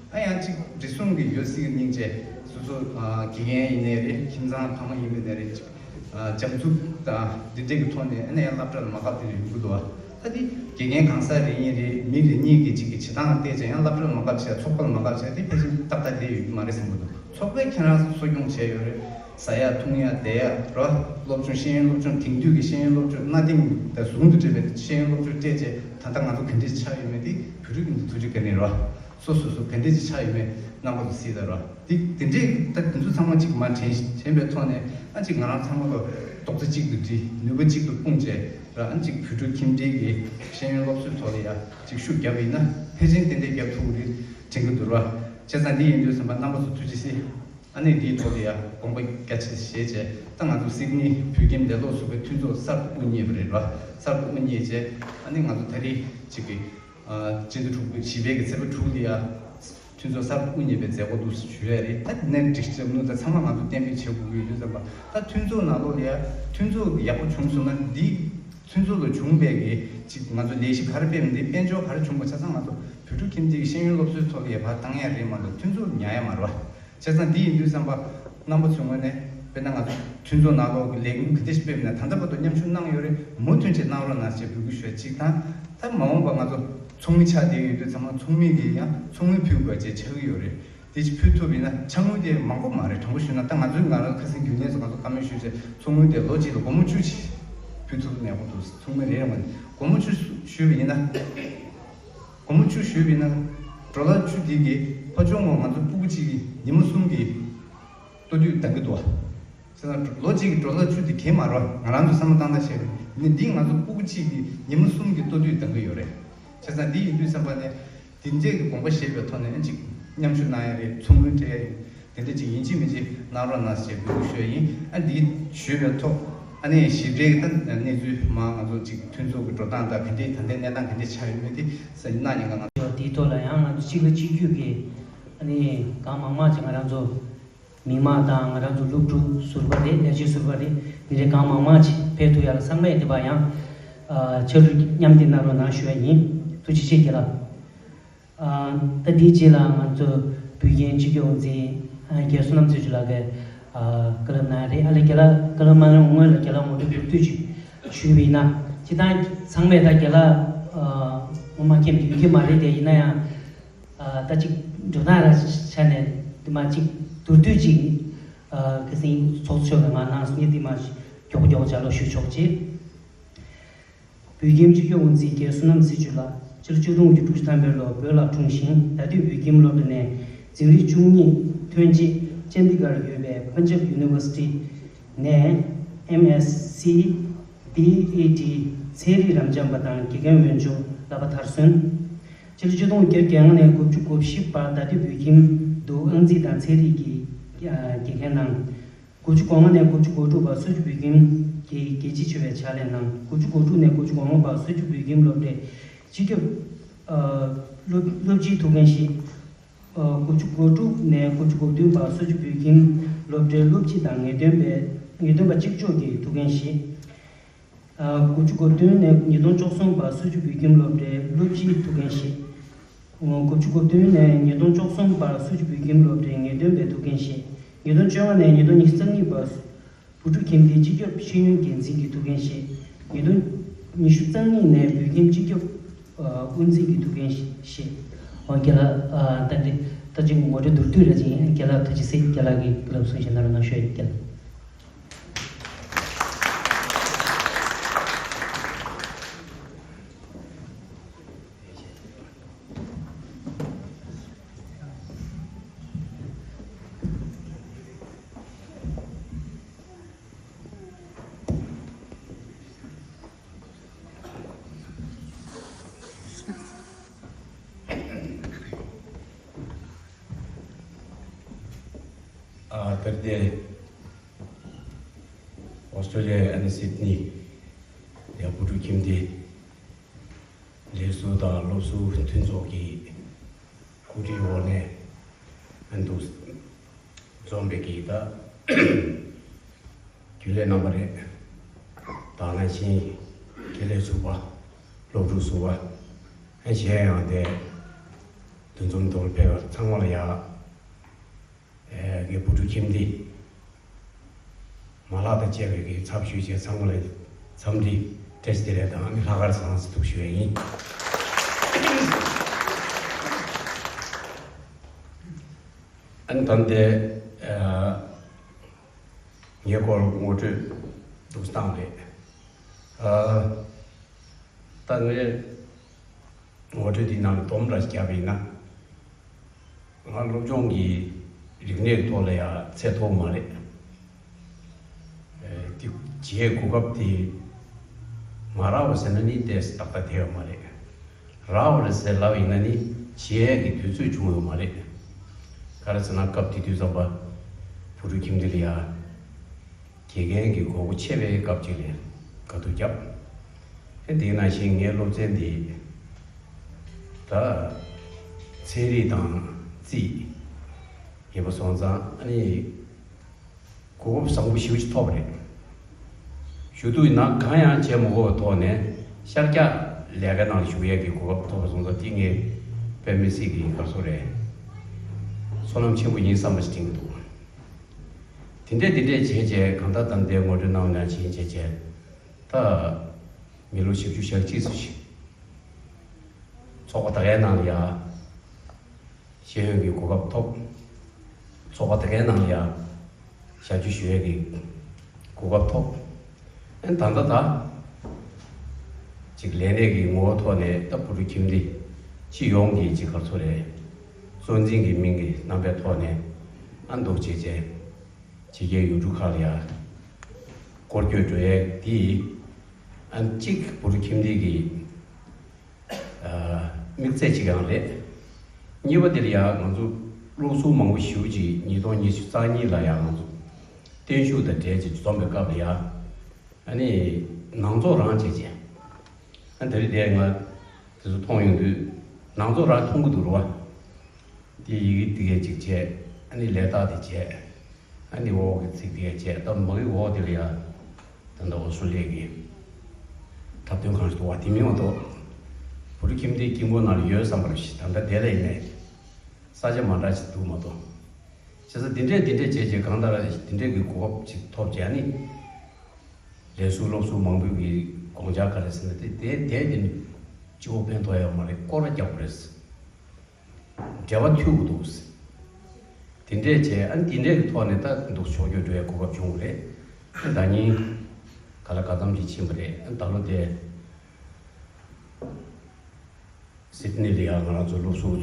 ཨ་ཡང་གཅིག་རེ་ཟུང་གི་ཡོད་སྲིད་ཀྱི་སྙིང་རྗེ་སོ་སོ་ཨ་དགེ་རྒན་ཡིན་ནའི་རེད། ཁྱིམ་ཚང་ཕ་མ་ཡིན་པ་ནའི་རེད། ཅིག་ཨ་འཇམ་རྩུབ་དང་འདི་འདྲས་ཀྱི་ཐོག་ནས་ཨ་ནི་ཡང་སློབ་གྲྭ་ལ་མ་བཀབ་དེ་འདྲ་ཡོང་གི་འདུག་བ། ད་དེ་དགེ་རྒན་གང་ཟག་རེ་གཉིས་རེ་མི་རེ་གཉིས་ཀྱི་གཅིག་གི་བྱེད་སྟངས་བལྟས་ཙང་ཡང་སློབ་གྲྭར་མ་བཀབ་བྱས་ཚོགས་པར་མ་བཀབ་བྱས་དེ་ཕལ་ཆེར་ཏག་ཏག་བསྡད་ཡོད་ཀྱི་མ་རེད་བསམ་གྱི་འདུག་ཚོགས་པས་ཁྱེད་རང་གསོ་སྐྱོང་བྱས་ཡོད་རེད། ཟ་ཡ་འཐུང་ཡ་བསྡད་ཡ་ར། སློབ་སྦྱོང་ཤེས་ཡོན་སློབ་སྦྱོང་དེང་དུས་ཀྱི་ཤེས་ཡོན་སློབ་སྦྱོང་གནའ་དེང་དང་ཟུང་དུ་འབྲེལ་བའི་ཤེས་ཡོན་སློབ་སྦྱོང་སྤྲད་བྱས་ད་ལྟ་ང་ཚོ་ག་འདྲས་ཆགས་ཡོད་མེད་དེ་བོད་ཕྲུག་གི་འདི་ཐུགས་རྗེ་བཀའ་དྲིན་ར། སོ་སོ་སོ་ག་འདྲས་ཅིག་ཆགས་ཡོད་མེད་རྣམ་པ་ཚོ་གཟིགས་དང་ར། དེ་དེ་འདྲས་ད་དེ་ཚོ་ཚང་མ་ཅིག་མར་དྲན་དྲན་པའི་ཐོག་ནས་ཨ་ཅིག་ང་རང་ཚང་མ་ལ་རྡོག་རྩ་གཅིག་ཏུ་སྒྲིལ། ནུས་པ་གཅིག་ཏུ་སྤུངས་བྱས་ར། ཨ་ཅིག་བོད་ཕྲུག་ཁྱིམ་སྡེ་གི་ཤེས་ཡོན་སློབ་གསོའི་ཐོག་ལ་ཡ་ཅིག་ཤུགས་བརྒྱབ་པ་ཡིན་ན་ཕལ་ཆེར་ཏན་ཏན་རྒྱབ་ཐུབ་ཀྱི་རེད་དྲན་གྱི་འདུག་ར། བྱས་ཙང་འདི་ཡིན་དུས་ཙམ་པ་རྣམ་པ་ཚོ་ཐུགས་རྗེ་གཟིགས། ཨ་ནི་འདིའི་ཐོག་ལ་ཡ་དགོངས་པ་རྒྱ་ཆེ་བཞེས་བྱས། ད་ང་ཚོ་སིད་ནི་བོད་ཁྱིམ་ལས་སློབ་ཟུར་པའི་མཐུན་ཚོགས་གསར་དུ་དབུ་བརྙེས་པ་རེད་ར། གསར་དུ་དབུ་བརྙེས་བྱས་ཨ་ནི་ང་ཚོ་ད་རེས་ཅིག་གི་ཨ་སྤྱི་ཟླ་དྲུག་པའི་བཞི་པའི་གི་ཚེས་པ་དྲུག་ལ་ཡ་མཐུན་ཚོགས་གསར་དུ་དབུ་བརྙེས་པའི་མཛད་སྒོ་འདུག་ཞུ་ཡ་རེད། ད་ནས་སྒྲིག་ཞབས་ནུ་ད་ཚང་མ་ང་ཚོ་གཏན་འབེབས་བྱེད་དགོས་ཀྱི་ཡོད་དུས་ཙམ་པ། ད་མཐུན་ཚོགས་ནང་ལོགས་ལ་ཡ་མཐུན་ཚོགས་ཡག་པོ་བྱུང་སོང་ན་འདི་མཐུན་ཚོགས་ལ་བྱུང་བའི་གི་ཅིག་ང་ཚོ་ལས་གཞི་ག་རེ་སྤེལ་མིན་དེ་དཔལ་འབྱོར་ག་རེ་བྱུང་བ་ཆ་ཚང་ང་ཚོ་བོད་ཕྲུག་ཁྱིམ་སྡེ་གི་ཤེས་ཡོན་སློབ་གསོའི་ཐོག་ལ་ཡ་ཕར་བཏང་ཡ་རེད་མ་གཏོགས་མཐུན་ཚོགས་ཉར་ཡ་མ་རེད་བ། བྱས་ཙང་འདི་ཡིན་དུས་ཙམ་པ་རྣམ་པ་ཚོའི་ངོས་ནས་དཔེར་ན་ང་ཚོ་མཐུན་ཚོགས་ནང་ལོགས་ཀྱི་ལས་འགུལ་ག་འདྲ་ཞིག་སྤེལ་ན་ད་ལྟ་བར་དུ་མཉམ་ཞུགས་གནང་ཡོད་རེད། མུ་མཐུད་བྱས་གནང་རོགས་གནང་ཞེས་འབོད་སྐུལ་ཞུ་ཡ་གཅིག་དང་། ད་མ་འོངས་པ་ང་ཚོ་ཚོགས་མི་ཆགས་བསྡད་ཡོད་དུས་ཚང་མ་ཚོགས་མི་གིས་ཡང་ཚོགས་དངུལ་ཕུལ་དགོས་ཅེས་ཆགས་ཀྱི་ཡོད་རེད། དེ་ཅིག་ཕུལ་ཐུབ་ཡིན་ན་ཅ་དངུལ་དེ་མང་པོ་མ་རེད། དྲང་པོ་ཞུས་ན་ད་ང་ཚོའི་ང་རང་ཁ་སང་རྒྱུན་ལས་ཚོ་ང་ཚོ་བཀའ་མོལ་ཞུས་བྱས་ཚོགས་དངུལ་དེ་ལོ་གཅིག་ལ་སྒོར་མོ་བཅུ་ཅིག་ཕུལ་ཐུབ་ན་ཡག་པོ་འདུག་ཚོགས་མི་རེ་རེ་ངོས་ནས་སྒོར་མོ་བཅུ་ཞུས་པ་ཡིན་ན། སྒོར་མོ་བཅུ་ཞུས་པ་ཡིན་ན་ཌོ་ལར་བཅུ་དེ་གི་ཕར་ཕྱོགས་ངོས་ང་ཚོ་སྤུ་གུ་གཅིག་གི་ཉིན་མ་གསུམ་གྱི་ལྟོ་དུས་འདང་གི་འདུག་བ། བྱས་ཙང་ལོ་གཅིག་གི་ཌོ་ལར་བཅུ་དེ་གས་མ་རེད་བ། ང་རང་ཚོ་བསམ་བློ་བཏང་ཐབས་བྱས་པ་ཡིན་ན་འདི་ང་ཚོ་སྤུ་གུ་གཅིག་གི་ཉིན་མ་གསུམ་གྱི་ལྟོ་དུས་འདང་གི་ཡོད་རེད། བྱས་ཙང་འདི་ཡིན་དུས་ཙམ་པ་ནས་དེ་འདྲས་ཀྱི་དགོངས་པ་བཞེས་པའི་ཐོག་ནས་ཨ་ཅིག་མཉམ་ཞུགས་གནང་ཡ་རེད། ཚོགས་དངུལ་སྤྲད་ཡ་ཡིན། དེ་འདྲ་ཅིག་ཡིན་གཅིག་མིན་གཅིག་གནང་རོགས་གནང་ཞེས་འབོད་སྐུལ་ཞུ་ཡ་ཡིན། ཨ་འདི་ཞུས་པའི་ཐོག་ཨ་ནི་ཞིབ་ཕྲའི་ད་གནས་ཚུལ་མ་ང་ཚོ་ཅིག་མཐུན་ཚོགས་ཀྱི་འགྲོ་སྟངས་དང་ག་འདྲའི་ད་ལྟའི་གནས་སྟངས་ག་འདྲ་ཆགས་ཡོད་མེད་དེ་གནང་ཉེན་ཁ་ང་ཚོ། དེའི་ཐོག་ལ་ཡང་ང་ཚོ་གཅིག་ལ་གཅིག་གྱུར་གྱི་ཨ་ནི་གང་མང་མང་ཅིག་ང་རང་ཚོ་མི་མང་དང་ང་རང་ཚོ་སློབ་ཕྲུག་ཟུར་པ་རེད། ལས་བྱེད་ཟུར་པ་རེད། མི་རེ་གང་མང་མང་ཅིག་ཕེབས་ཐུབ་ཡག་ལ་ཚང་མས་དེ་བ་ཡང་ཨ་ཕྱག་རོགས་མཉམ་འདེགས་གནང་རོགས་གནང་ཞུ་ཡ་ཡིན། ཐུགས་རྗེ་ཆེ་རྒན་ལགས། ཨ་ད་དེའི་རྗེས་ལ་ང་ཚོ་བོད་ཁྱིམ་སྤྱི་ཁྱབ་དབུ་འཛིན་ཨ་རྒན་བསོད་ནམས་ཚེ་མཆོག་ལགས་ཀྱིས་ཨ་བཀའ་སློབ་གནང་ཡ་རེད། ཨ་ལས་རྒན་ལགས་བཀའ་སློབ་གནང་སྔོན་ལ་རྒན་ལགས་ངོ་སྤྲོད་མདོར་བསྡུས་ཅིག་ཞུས་པ་ཡིན་ན། སྤྱིར་བཏང་ཚང་མས་ད་རྒན་ལགས་ཨ་ངོ་མ་མཁྱེན་ཡོད་ཀྱི་མ་རེད་དེ། ཡིན་ན་ཡང་ཨ་ད་ཅིག་འགྲོ་སྟངས་ར་ཆ་ནས་དེ་མ་ཅིག་མདོར་བསྡུས་ཅིག་ཨ་ཁ་སང་ཚོགས་གཙོ་མཆོག་གིས་ང་གནང་སོང་ཡ་དེ་མ་མགྱོགས་མགྱོགས་ལྗགས་ཀློག་ཞུ་ཆོག་ཅིག་བོད་ཁྱིམ་སྤྱི་ཁྱབ་དབུ་འཛིན་རྒན་བསོད་ནམས་ཚེ་མཆོག་ལགས་སྤྱི་ལོ་ཆིག་སྟོང་དགུ་བརྒྱ་དྲུག་ཅུ་ཐམ་པའི་ལོར་བོད་ལ་འཁྲུངས་ཤིང་། ད་ལྟའི་བོད་ཁྱིམ་སློབ་གྲྭ་ནས་འཛིན་རིམ་བཅུ་གཉིས་ཐོན་རྗེས་ཅན་དི་གར་ཡོད་པའི་པན་ཇབ་ཡུ་ནི་ཝར་སི་ཊི་ནས་ཨེམ་ཨེས་སི་བི་ཨེ་ཌི་ཚན་རིག་རབ་འབྱམས་པ་དང་དགེ་རྒན་འོས་སྦྱོར་བསླབ་པ་མཐར་སོན། སྤྱི་ལོ་ཆིག་སྟོང་དགུ་བརྒྱ་བརྒྱད་ལྔ་ནས་དགུ་བཅུ་གོ་བཞི་བར་ད་ལྟའི་བོད་ཁྱིམ་དུ་ཨང་རྩིས་དང་ཚན་རིག་གི་དགེ་རྒན་གནང་། དགུ་བཅུ་གོ་ལྔ་ནས་དགུ་བཅུ་གོ་དྲུག་བར་སོག་ཆུ་བོད་ཁྱིམ་གྱི་རྒྱལ་གཅེས་ཆེ་བའི་ཕྱག་ལས་གནང་། དགུ་བཅུ་གོ་དྲུག་ནས་དགུ་བཅུ་གོ་ལྔ་བར་སོག་ཆུ་བོད་ཁྱིམ་སློབ་གྲྭའི་སྤྱི་ཁྱབ་ཨ་སློབ་སློབ་སྤྱིའི་ཐུགས་འགན་བཞེས། ཨ་དགུ་བཅུ་གོ་དྲུག་ནས་དགུ་བཅུ་གོ་བདུན་བར་སོག་ཆུ་བོད་ཁྱིམ་སློབ་གྲྭའི་སློབ་སྤྱི་དང་ངེས་སྟོན་པའི་ངེས་སྟོན་པ་གཅིག་ལྕོགས་ཀྱི་ཐུགས་འགན་བཞེས། ཨ་དགུ་བཅུ་གོ་བདུན་ནས་ཉིས་སྟོང་བཅུ་གསུམ་བར་སོག་ཆུ་བོད་ཁྱིམ་སློབ་གྲྭའི་སློབ་སྤྱིའི་ཐུགས་འགན་བཞེས། དགུ་བཅུ་གོ་བདུན་ནས་ཉིས་སྟོང་བཅུ་གསུམ་བར་སོག་ཆུ་བོད་ཁྱིམ་སློབ་གྲྭའི་ངེས་སྟོན་པའི་ཐུགས་འགན་བཞེས། ཉིས་སྟོང་བཅོ་ལྔ་ནས་ཉིས་སྟོང་ཉི་ཤུ་རྩ་གཉིས་བར་བོད་ཕྲུག་ཁྱིམ་སྡེའི་སྤྱི་ཁྱབ་ཤེས་ཡོན་འགན་འཛིན་གྱི་ཐུགས་འགན་བཞེས། ཉིས་སྟོང་ཉི་ཤུ་རྩ་གཉིས་ནས་བོད་ཁྱིམ་སྤྱི་ཁྱབ་ཨ་དབུ་འཛིན་གྱི་ཐུགས་འགན་བཞེས། འོ་རྒན་ལགས་ཨ་ད་འདི་ད་ཅིག་ངོ་སྤྲོད་མདོར་བསྡུས་རེ་ཅིག་ཡིན། རྒན་ལགས་ཐུགས་རྗེ་གཟིགས། རྒན་ལགས་ཀྱིས་བཀའ་སློབ་གསུང་བཤད་གནང་རོགས་གནང་ཞུ་ཡ་ཡིན། རྒན་ལགས། ཨ་ད་ལྟའི་ཨོ་སི་ཀྲོ་ལི་ཡའི་ཨ་ནི་སིད་ནི་ཡ་བོད་ཕྲུག་ཁྱིམ་སྡེ་ལས་ཟུར་དང་སློབ་ཟུར་མཐུན་ཚོགས་ཀྱི་གོ་སྒྲིག་འོག་ནས་ཨ་ནི་འདུག་འཛོམས་པའི་གི་ད་རྒྱུན་ལས་རྣམ་པ་རེད། དང་ནང་བཞིན་དགེ་ལས་ཟུར་པ། སློབ་ཕྲུག་ཟུར་པ། ཨ་གཞན་ཡང་དེ་འདུ་འཛོམས་ཐོག་ལ་ཕེབས་པ་ཚང་མ་ལ་ཡ། ཨེ་གི་བུ་ཕྲུག་ཁྱིམ་སྡེ་མ་ལག་དང་བཅས་པའི་གི་ཚབ་ཞུས་བྱས་ཚང་མ་ལ་འཚམས་འདྲི་བཀྲ་ཤིས་བདེ་ལེགས་དང་ཨ་ནི་ལྷག་དཀར་བཟང་ཟེར་ཐུགས་ཞུ་ཡ་ཡིན། ཨ་ནི་ད་ལྟའི་ཨ་ངའི་སྐོར་ངོ་སྤྲོད་འདུག་སྟངས་རེད། ཨ་ད་ངས་ངོ་སྤྲོད་འདི་ནང་ལ་སྡོམ་འདྲ་ཞིག་བརྒྱབ་པ་ཡིན་ན། ང་སློབ་སྦྱོང་གི་རིག་གནས་ཐོག་ལ་ཡང་ཚད་མཐོ་བོ་མ་རེད། ཨེ་དེ་བྱེད་གོ་སྐབས་དེ་མ་རག་པ་ཟེར་ན་ནི་ཏོག་ཙམ་ཏག་ཏག་དེ་ཡོད་མ་རེད། རག་པ་རེད་ཟེར་ལབ་ཡིན་ན་ནི་བྱེད་ཡས་ཀྱི་དུས་ཚོད་བྱུང་ཡོད་མ་རེད། ག་རེ་ཟེར་ན་སྐབས་དེ་དུས་ཙམ་པ་བུ་ཕྲུག་ཁྱིམ་སྡེ་ལ་ཡང་དགེ་རྒན་གྱི་དགོས་མཁོ་ཆེ་བའི་སྐབས་ཅིག་ལ་དཀའ་སྡུག་བརྒྱབ། ཨེ་དེ་ནང་བཞིན་ངའི་སློབ་ཚན་འདི་ད་ཚན་རིག་དང་རྩིས་ཡིན་པ་སོང་ཙང་ཨ་ནི་གོ་སྐབས་བཟང་པོ་ཞེ་པོ་ཅིག་ཐོབ་པ་རེད། ཞུ་གཏུག་ཡིན་ན་གང་ཡང་བྱེད་མ་དགོས་པའི་ཐོག་ནས་ཤར་རྒྱག་ལས་ཀ་ནང་ཞུགས་ཡས་ཀྱི་གོ་སྐབས་ཐོབ་པ་སོང་ཙང་དེ་ངས་དཔེ་མི་སྲིད་ཀྱི་དགའ་ཚོར་རེད། བསོད་ནམས་ཆེན་པོ་ཡིན་བསམ་པ་ཞིག་དྲན་གྱི་འདུག་དེ་འདྲས་དེ་འདྲས་བྱས་བྱས་གང་ལྟར་ད་ལྟའི་ངོ་སྤྲོད་གནང་ནས་བྱས་བྱས་བྱས་ད་མི་ལོ་བཞི་བཅུ་ཞེ་གཅིག་ཙམ་ཞིག་ཚོགས་པ་དེ་གའི་ནང་ལ་ཡ་ཤེས་ཡོན་གྱི་གོ་སྐབས་ཐོབ། ཚོགས་པ་དེ་གའི་ནང་ལ་ཡ་ཞབས་ཕྱི་ཞུ་ཡས་ཀྱི་གོ་སྐབས་ཐོབ། ཨན་ད་ལྟ་ད་ཅིག་ལས་གནས་ཀྱི་ངོ་བོ་ཐོག་ནས་ད་བུ་ཕྲུག་ཁྱིམ་སྡེ་སྤྱི་ཡོངས་ཀྱི་ཅིག་ག་རེ་ཟེར་རེད། གཙོ་འཛིན་གྱི་མིང་གི་རྣམ་པའི་ཐོག་ནས་ཨ་འདུག་བྱས་བྱས་ཕྱི་རྒྱལ་ཡུལ་གྲུ་ཁག་ལ་ཡ་སྐོར་སྐྱོད་འགྲོ་ཡས་དེ་ཨ་གཅིག་བུ་ཕྲུག་ཁྱིམ་སྡེ་གི་ཨ་དམིགས་ཚད་ཅིག་ཡང་རེད། གཉིས་པ་དེ་ལ་ཡང་ང་ཚོ་སློབ་ཟུར་མང་པོ་ཞེ་པོ་ཅིག་ཉིས་སྟོང་ཉི་ཤུ་རྩ་གཉིས་ལ་ཡང་ང་ཚོ་བརྟན་བཞུགས་དང་འབྲེལ་ཅིག་འཛོམས་པའི་སྐབས་ལ་ཡ་ཨ་ནི་ནང་ཚོགས་རང་བྱས་བྱས་ཨ་ད་རེས་དེ་ང་དེ་ཚོ་མཐོང་ཡོང་དུས་ནང་ཚོགས་རང་མཐོང་གི་འདུག་རེད་བ། དེ་ཡི་གེ་དེ་གས་ཅིག་བྱས། ཨ་ནི་ལས་རྟགས་དེ་བྱས། ཨ་ནི་འོག་གི་ཚིག་དེ་གས་བྱས། ད་མ་གི་འོག་དེ་ལ་ཡ། ད་ལྟ་འོ་སུ་ལས་ཀྱི་ཐབས་དོན་གང་ཞིག་འདུག་བ་དེ་མིན་མ་གཏོགས། བུ་ཕྲུག་ཁྱིམ་སྡེའི་དཀྱིལ་འཁོར་ནང་ལ་ཡོད་བསམ་པ་རེད་ཤི། ད་ལྟ་དེ་ལ་ཡིན་ནའི་ས་ཆ་མ་འདྲ་ཞིག་འདུག་མ་གཏོགས། བྱས་ཙང་འདི་འདྲས་འདི་འདྲས་བྱས་རྗེས་གང་ལྟར་འདི་འདྲས་ཀྱི་གོ་སྐབས་ཅིག་ཐོབ་རྗེས་ནི། ལས་ཟུར་སློབ་ཟུར་མང་པོས་ཀྱི་དགོངས་འཆར་ག་རེ་ཟེར་ན་དེ་དེ་དེ་དེ་སྤྱི་བོ་ཕན་ཐོགས་ཡོད་མ་རེད། སྐོར་ར་རྒྱག་དགོས་རེད། འབྲེལ་བ་མཐུད་དགོས་འདུག་དེ་འདྲས་བྱས་ཨ་ནི་དེ་འདྲས་ཀྱི་ཐོག་ནས་ད་འདུག་ཕྱོགས་བསྐྱོད་འགྲོ་ཡའི་གོ་སྐབས་བྱུང་བ་རེད། ཨ་ནི་ཟླ་ཉིན་ག་ལ་ག་ཙམ་ཞིག་ཕྱིན་པ་རེད། ཨ་ནི་ད་ལོ་དེ་སིད་ནི་ལ་ཡང་ང་རང་ཚོ་སློབ་ཟུར་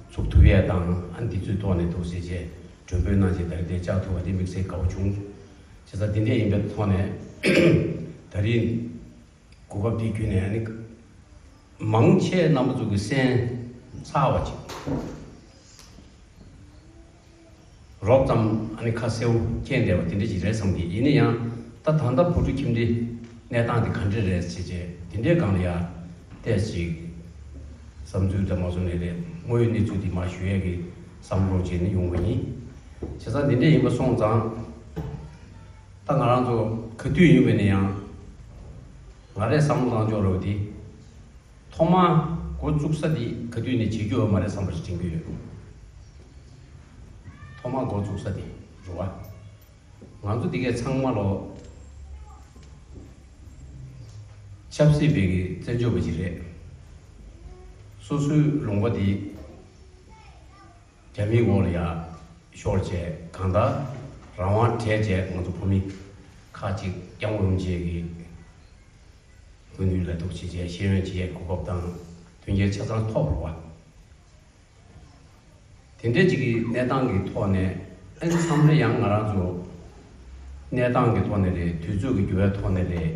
ཚུགས་ཐུབ་ཡས་དང་ཨ་ནི་འདི་ཚོའི་ཐོག་ནས་འདུག་ཟེར་བྱས་མགྲོན་འབོད་གནང་བྱས་ད་རེས་དེ་བཅར་ཐུབ་པ་དེ་དམིགས་བསལ་དགའ་བོ་བྱུང་། བྱས་ཙང་དེ་འདྲས་ཡིན་པའི་ཐོག་ནས་ད་རེས། གོ་སྐབས་དེ་བརྒྱུད་ནས་ཨ་ནི། མང་ཆེ་རྣམ་པ་ཚོ་གི་སེམས་ཚ་བ་ཅིག་རོབ་ཙམ་ཨ་ནི་ཁ་གསལ་པོ་མཁྱེན་བསྡད་པ་དེ་འདྲ་ཅིག་རེད་བསམ་གི། ཡིན་ན་ཡང་ད་ད་ལྟ་བུ་ཕྲུག་ཁྱིམ་སྡེ་གནས་སྟངས་དེ་ག་འདྲ་རེད་ཟེར་བྱས་དེ་འདྲའི་སྒང་ལ་ཡ་ཏོག་ཙམ་ཅིག་བསམ་ཚུལ་འདྲ་མ་བཟོ་ནས་རེད། དངོས་ཡོད་གནས་ཚུལ་དེ་མར་ཞུ་ཡས་ཀྱི་བསམ་བློ་བྱས་ནས་ཡོང་བ་ཡིན། བྱས་ཙང་དེ་འདྲ་ཡིན་པ་སོང་ཙང་། ད་ང་རང་ཚོ་ག་དུས་ཡིན་པ་ནས་ཡང་། ང་རས་བསམ་བློ་བཏང་ཕྱོགས་རེད་པ་དེ། ཐོག་མ་འགོ་བཙུགས་ས་དེ་ག་དུས་ནས་བྱེད་རྒྱུ་ཡོད་མ་རེད་བསམ་པ་ཞིག་དྲན་གྱི་ཡོད། ཐོག་མ་འགོ་བཙུགས་ས་དེ་རེད་པ། ང་ཚོ་འདི་གས་ཚང་མ་ལོ་ཆབ་སྲིད་པའི་གི་བཙན་བྱོལ་བ་ཅིག་རེད། སོ་སོའི་ལུང་པ་དེ། རྒྱ་མིའི་འོག་ལ་ཡ་ཤོར་བྱས་གང་ལྟར་རང་དབང་བྲལ་བྱས་ང་ཚོ་བོད་མི་ཁག་ཅིག་སྐྱབས་མགོན་རིན་པོ་ཆེ་གི་སྐུ་མདུན་ལ་ཐུགས་རྗེ་ཆེ་ཤེས་ཡོན་བྱེད་ཡས་གོ་སྐབས་དང་མཐུན་རྐྱེན་ཆ་ཚང་ཐོབ་རེད་པ། དེ་འདྲའི་ཅིག་གི་གནས་སྟངས་ཀྱི་ཐོག་ནས་ཨ་ནི་མཚམས་རེ་ཡང་ང་རང་ཚོ་གནས་སྟངས་ཀྱི་ཐོག་ནས་རེད། དུས་ཚོད་ཀྱི་འགྱུར་བའི་ཐོག་ནས་རེད།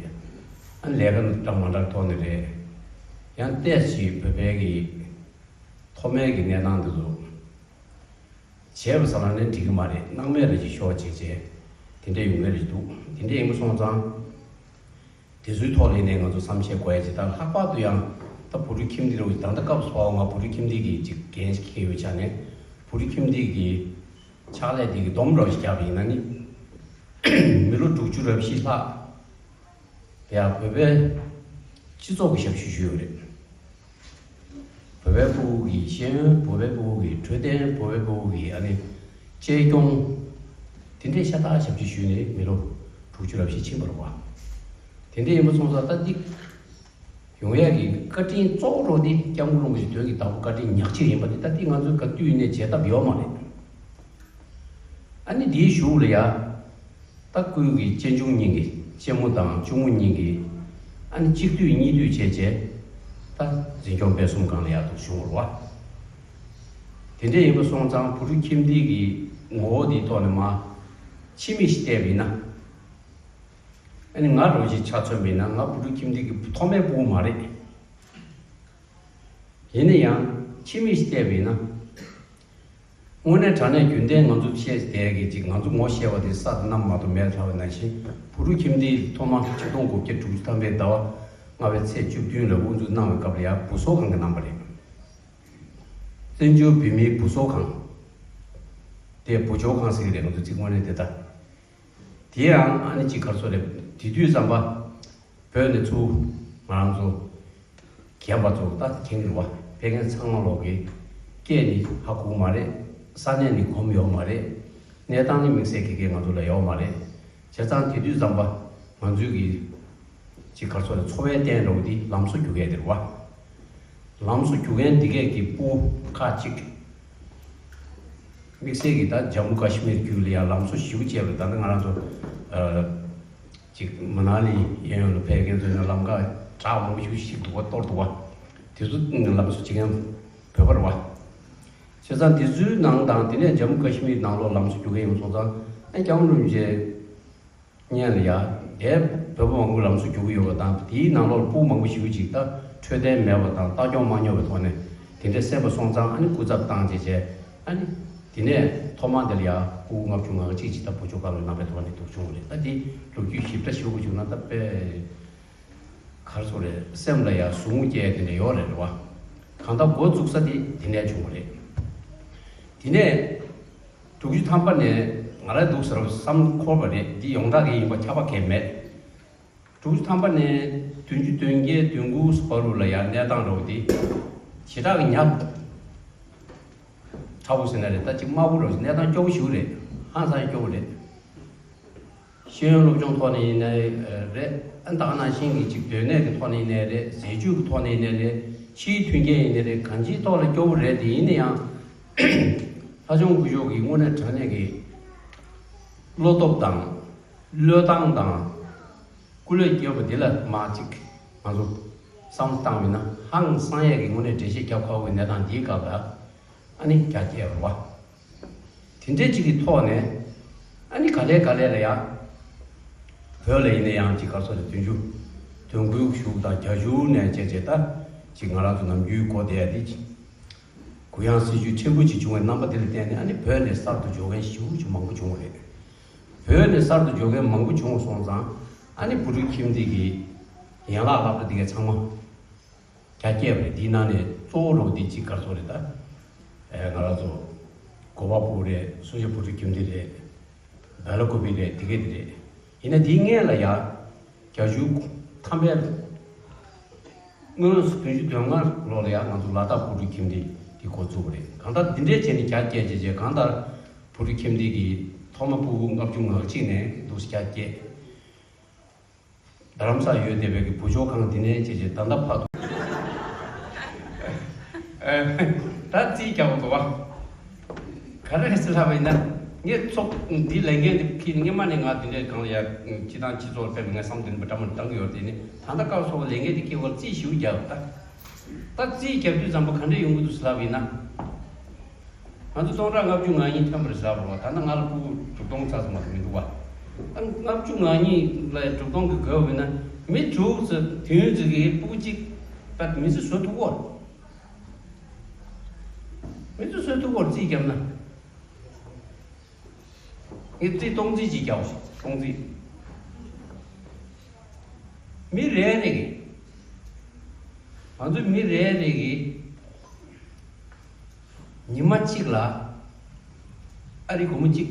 ཨ་ནི་ལས་ཀ་འདྲ་མ་འདྲ་ཐོག་ནས་རེད། ཡང་ཏོག་ཙམ་བོད་པའི་གི་ཐོག་མའི་གི་གནས་སྟངས་འདི་ཚོ། བྱས་པ་ཟེར་ན་ནི་འགྲིག་གི་མ་རེད། སྣང་མེད་རེ་ཅིག་ཤོར་བྱས་བྱས་དེ་འདྲས་ཡོང་གི་རེད་འདུག་དེ་འདྲས་ཡིན་པ་སོང་ཙང་། དེ་ཚོའི་ཐོག་ལ་ནས་ང་ཚོ་བསམ་ཤེས་དགོས་ཡ་ཅིག་དང་ལྷག་པར་དུ་ཡང་ད་བུ་ཕྲུག་ཁྱིམ་སྡེ་རུ་ད་ལྟ་སྐབས་སུ་བབ་ང་བུ་ཕྲུག་ཁྱིམ་སྡེ་གི་ཅིག་འགན་ཞིག་འཁྱེར་ཡོད་ཆ་ནས་བུ་ཕྲུག་ཁྱིམ་སྡེ་གི་ཕྱག་ལས་དེ་གི་སྡོམ་འདྲ་བ་ཞིག་བརྒྱབ་པ་ཡིན་ན་ནི། མི་ལོ་དྲུག་ཅུ་རེ་བཞི་ལྷག་ཡ་བོད་པའི་སྤྱི་ཚོགས་ཀྱི་ཞབས་ཞུ་ཞུས་ཡོད་རེད། བོད་པའི་ཕྲུ་གུ་གི་ཤེས་ཡོན། བོད་པའི་ཕྲུ་གུ་གི་འཕྲོད་བསྟེན། བོད་པའི་ཕྲུ་གུ་གི་ཨ་ནི་གཅེས་སྐྱོང་། དེ་འདྲའི་ཤ་སྟག་ཞབས་ཕྱི་ཞུས་ནས་མི་ལོ་དྲུག་ཅུ་རེ་བཞི་ཕྱིན་པ་རེད་པ། དེ་འདྲ་ཡིན་པ་སོང་ཙང་ད་འདི་ཡོང་ཡས་ཀྱི་བཀའ་དྲིན་གཙོ་བོ་རོ་འདི་སྐྱབས་མགོན་རིན་པོ་ཆེ་དོན་གྱི་བདག་པོ་བཀའ་དྲིན་ཉག་གཅིག་ཡིན་པ་འདི་ད་འདི་ང་ཚོས་ག་དུས་ནས་བྱེད་ཐབས་ཡོད་མ་རེད། ཨ་ནི་འདིའི་གཞུག་ལ་ཡ། ད་སྐུའི་གི་གཅེན་གཅུང་གཉིས་ཀྱི་གཅེན་མོ་དང་གཅུང་མོ་གཉིས་ཀྱི་ཨ་ནི་གཅིག་སྡུད་གཉིས་སྡུད་བྱས་རྗེས་ད་འཛིན་སྐྱོང་སྤེལ་གསུམ་སྒང་ལ་ཡ་འདུག་བྱུང་བ་རེད་ དེ་འདྲ་ཡིན་པ་སོང་ཙང་བུ་ཕྲུག་ཁྱིམ་སྡེ་གི་ངོ་བོ་དེའི་ཐོག་ནས་མ་ཕྱི་མིག་ཞིག་བལྟས་པ་ཡིན་ན། ཨ་ནི་ང་རང་ཅིག་ཆ་མཚོན་པ་ཡིན་ན་ང་བུ་ཕྲུག་ཁྱིམ་སྡེ་གི་ཐོག་མའི་ཕྲུ་གུ་མ་རེད། ཡིན་ན་ཡང་ཕྱི་མིག་ཞིག་བལྟས་པ་ཡིན་ན། དངོས་གནས་དྲང་གནས་རྒྱུན་ལྡན་ང་ཚོ་བཤད་བསྡད་ཀྱི་ཅིག་ང་ཚོ་ངོ་ཤེས་པ་དེ་ས་དང་གནམ་མ་གཏོགས་མེད་ཚར་བ་ནང་བཞིན་བུ་ཕྲུག་ཁྱིམ་སྡེའི་ཐོག་མ་ཆིག་སྟོང་དགུ་བརྒྱ་དྲུག་ཅུ་ཐམ་པའི་ཟླ་བ་ལྔ་པའི་ཚེས་བཅུ་བདུན་ལ་དབུ་འཛུགས་གནང་བའི་སྐབས་ལ་ཡང་བུ་གསོ་ཁང་གི་རྣམ་པ་རེད། བཙན་བྱོལ་བོད་མིའི་བུ་གསོ་ཁང་། དེ་བུ་བཅོལ་ཁང་ཟེར་གྱི་རེད་ང་ཚོ་ཚིག་དངོས་གནས་དེ་ལྟ། དེ་ཡང་ཨ་ནི་ཅིག་ག་རེ་ཟེར་རེད་དེ་དུས་ཙམ་པ། བོད་ནས་ཚུར་ང་རང་ཚོ་རྒན་པ་ཚོ་ད་མཁྱེན་གྱི་རེད་བ། ཕེབས་མཁན་ཚང་མ་ལོག་གི་སྐད་ནི་ཧ་གོ་གི་མ་རེད། ས་གནས་ནི་གོམས་ཡོད་མ་རེད། གནས་སྟངས་ནི་དམིགས་བསལ་གྱི་སྐད་ང་ཚོ་ལ་ཡོད་མ་རེད། བྱས་ཙང་དེ་དུས་ཙམ་པ་ང་ཚོའི་གི་ཅིག་ག་རེ་ཟེར་རེད་འཚོ་བའི་རྟེན་འདྲ་བོ་འདི་ལམ་བཟོ་རྒྱུག་ཡས་དེ་རེད་བ། ལམ་བཟོ་རྒྱུག་མཁན་འདི་གས་ཀྱི་སྤུ་ཁག་ཅིག་དམིགས་བསལ་གྱི་ད་ཇམ་མུ་ཀ་ཤི་མིར་རྒྱུད་ལ་ཡང་ལམ་བཟོ་ཞེ་པོ་བྱས་པ་རེད། ད་ལྟ་ང་རང་ཚོ་ཨ་ཅིག་མ་ན་ལི་གཡས་གཡོན་ལ་ཕེབས་མཁན་ཚོ་ཡང་ལམ་ཁ་བྲག་མང་པོ་ཞེ་པོ་ཞིག་འདུག་བ། གཏོར་འདུག་བ། དེ་ཚོ་ལམ་བཟོ་བྱེད་མཁན་བོད་པ་རེད་བ། བྱས་ཙང་དེ་ཚོའི་ནང་དང་དེ་ནས་ཇམ་མུ་ཀ་ཤི་མིར་ནང་ལོགས་ལམ་བཟོ་རྒྱུག་མཁན་ཡོང་སོང་ཙང་ཨ་སྐྱབས་མགོན་རིན་པོ་ཆེ་སྔོན་ལ་ཡ། དེ་བོད་པ་མང་པོ་ལམ་བཟོ་རྒྱུག་གི་ཡོད་པ་དང་དེའི་ནང་ལོགས་སྤུ་མང་པོ་ཞེ་པོ་ཅིག་ད་འཕྲོད་བསྟེན་མེད་པ་དང་ལྟ་སྐྱོང་མ་ཉོབ་པའི་ཐོག་ནས་དེ་འདྲ་གསན་པ་སོང་ཙང་ཨ་ནི་སྐུ་ཚབ་བཏང་བྱས་བྱས་ཨ་ནི་དེ་ནས་ཐོག་མ་དེ་ལ་ཡ་སྤུ་ལྔ་བཅུ་ང་གཅིག་ཅིག་ད་བུ་བཅོལ་ཁང་ལ་གནང་པའི་ཐོག་ནས་འདུག་བྱུང་བ་རེད། ད་དེ་ལོ་རྒྱུས་ཞིབ་ཕྲ་ཞུ་དགོས་བྱུང་ན་ད་དཔེ་ག་རེ་ཟེར་རེད། སེམས་ལ་ཡ་ཟུག་རྔུ་སྐྱེ་ཡ་དེ་འདྲ་ཡོད་རེད་རེད་བ། གང་ལྟར་འགོ་བཙུགས་ས་དེ་དེ་ནས་བྱུང་བ་རེད། དེ་ནས། དྲུག་ཅུ་ཐམ་པ་ནས་ང་རང་འདུག་ཟེར་བ་བསམ་འཁོར་བ་རེད། འདི་ཡོངས་གྲགས་ཀྱི་ཡིན་པ་ཁྱབ་པ་གང་མེད། དྲུག་ཅུ་ཐམ་པ་ནས་བདུན་ཅུ་དོན་བརྒྱད་དོན་དགུ་བར་དུ་ལ་ཡང་གནས་སྟངས་འདྲ་བོ་འདི་ཞེ་དྲག་གི་ཉག་ཕྲ་བོ་ཟེར་ན་རེད། ད་ཅིག་དམའ་བོ་འདྲ་བོ་ཞིག་གནས་སྟངས་སྐྱོ་བོ་ཞིག་རེད། ཧང་སང་སྐྱོ་བོ་རེད། ཤེས་ཡོན་སློབ་སྦྱོང་ཐོག་ནས་ཡིན་ནའི་རེད། ཨ་ད་ག་ནང་བཞིན་གྱི་ཅིག་སྡོད་གནས་ཀྱི་ཐོག་ནས་ཡིན་ནའི་རེད། ཟས་བཅུད་ཀྱི་ཐོག་ནས་ཡིན་ནའི་རེད། ཕྱིའི་མཐུན་རྐྱེན་ཡིན་ནའི་རེད། གང་ཅིའི་ཐོག་ལ་སྐྱོ་བོ་རེད། དེ་ཡིན་ན་ཡང་ལྷ་ལྕམ་སྐུ་ཞབས་ཀྱིས་དངོས་གནས་དྲང་གནས་ཀྱི་བློ་སྟོབས་དང་བློས་བཏང་དང་སྐུ་ལས་བསྐྱོན་པ་འདི་ལ་མ་ཅིག་ང་ཚོ་བསམ་བློ་བཏང་བ་ཡིན་ན་ཧང་སང་ཡས་ཀྱི་དངོས་གནས་འགྲེལ་བཤད་རྒྱབ་ཁག་པོའི་གནས་སྟངས་འདིའི་སྐབས་ལ་ཨ་ནི་རྒྱ་སྐྱེད་རེད་བ། དེ་འདྲའི་ཅིག་གི་ཐོག་ནས་ཨ་ནི་ག་ལེ་ག་ལེ་ལ་ཡང་བོད་ལ་ཡིན་ན་ཡང་ཅིག་ག་རེ་ཟེར་རེད། བདུན་ཅུ་དོན་དགུའི་གཞུག་དང་བརྒྱད་ཅུ་ནས་བྱས་བྱས་ད་ཅིག་ང་རང་ཚོ་ནམ་རྒྱུན་གོ་བསྡད་ཡ་དེ་ཅིག་གུ་ཡངས་སྲིད་ཇུས་ཕྲན་བུ་ཅིག་བྱུང་བའི་རྣམ་པ་དེ་ལ་བརྟེན་ནས་ཨ་ནི་བོད་ནས་གསར་དུ་འབྱོར་མཁན་ཞེ་པོ་ཅིག་མང་པོ་བྱུང་བ་རེད། བོད་ནས་གསར་དུ་འབྱོར་མཁན་མང་པོ་བྱུང་བ་སོང་ཙང་ཨ་ནི་བུ་ཕྲུག་ཁྱིམ་སྡེ་གི་ཡན་ལག་སློབ་གྲྭ་འདི་གའི་ཚང་མ། རྒྱ་སྐྱེད་པ་རེད། འདིའི་ནང་ནས་གཙོ་བོ་རོགས་འདི་གཅིག་ག་རེ་ཟེར་རེད་ད། ཨེ་ང་རང་ཚོ་གོ་བ་ཕུག་རེད། སུ་ཞིག་བུ་ཕྲུག་ཁྱིམ་སྡེ་རེད། སྦེ་ལ་ཀོ་པི་རེད། དེ་གས་དེ་རེད། ཡིན་ན་འདིའི་སྔན་ལ་ཡ་བརྒྱད་ཅུ་ཐམ་པའི་སྔོན་བདུན་ཅུ་དོན་ལྔ་ལོ་ལ་ཡ་ང་ཚོ་ལ་དྭགས་བུ་ཕྲུག་ཁྱིམ་སྡེ་འདི་འགོ་བཙུགས་པ་རེད། གང་ལྟར་འདི་འདྲའི་བྱས་ནས་རྒྱ་སྐྱེད་བྱས་བྱས་གང་ལྟར་བུ་ཕྲུག་ཁྱིམ་སྡེ་གི་ཐོག་མ་ཕྲུ་གུ་ལྔ་བཅུ་ང་གཅིག་ནས་འདུག་སེ་རྒྱ་སྐྱེད། རྡ་རམ་ས་ཡོད་བསྡད་པའི་གི་བུ་བཅོལ་ཁང་འདི་ནས་བྱས་བྱས་ད་ལྟ་བར་དུ། ཨ་ད་རྩིས་རྒྱག་དགོས་བ། ག་རེ་རེད་ཟེར་ལབ་པ་ཡིན་ན། ངས་ཚོགས་འདི་ལས་འགན་འདི་ཁྱེར་སྔོན་མ་ནས་ང་འདི་འདྲའི་སྒང་ལ་ཡ་སྤྱི་བཏང་སྤྱི་ཚོགས་ལ་ཕེབས་ནས་ངས་བསམ་བློ་འདི་འདྲ་མང་བཏང་གི་ཡོད་དེ་ནི་ད་ལྟ་སྐབས་སོགས་ལས་འགན་འདི་ཁྱེར་བར་རྩིས་ཞིབ་རྒྱག་ད། ད་རྩིས་རྒྱབ་དུས་ཙམ་པ་ག་འདྲ་ཡོང་གི་འདུག་ཟེར་ལབ་པ་ཡིན་ན། ང་ཚོ་སྟོང་ཕྲག་ལྔ་བཅུ་ང་གཉིས་ཐོན་པ་རེད་ཟེར་བ་རེད་བ། ད་ནི་ང་ལ་ཕྲུ་གུ་དྲུག་སྟོང་ཙམ་ཙམ་མ་གཏོགས་མི་འདུག་བ། ད་ལྔ་བཅུ་ང་གཉིས་ལ་དྲུག་སྟོང་གི་དགོས་པ་ཡིན་ན་མི་དྲུག་ཙམ་དུས་ཡུན་ཙམ་གྱི་ཕྲུ་གུ་གཅིག་ད་མི་ཚེ་བཟོ་ཐུབ་ཀྱི་ཡོད་རེད། མི་ཚེ་བཟོ་ཐུབ་ཀྱི་ཡོད་རེད། རྩིས་བརྒྱབ་ན། ངས་རྩིས་སྟོང་རྩིས་ཅིག་རྒྱག་ཞིག་སྟོང་རྩིས། མི་རེ་རེ་གིས། ང་ཚོ་མི་རེ་རེ་གིས། ཉི་མ་གཅིག་ལ། ཨ་རི་སྒོར་མོ་གཅིག་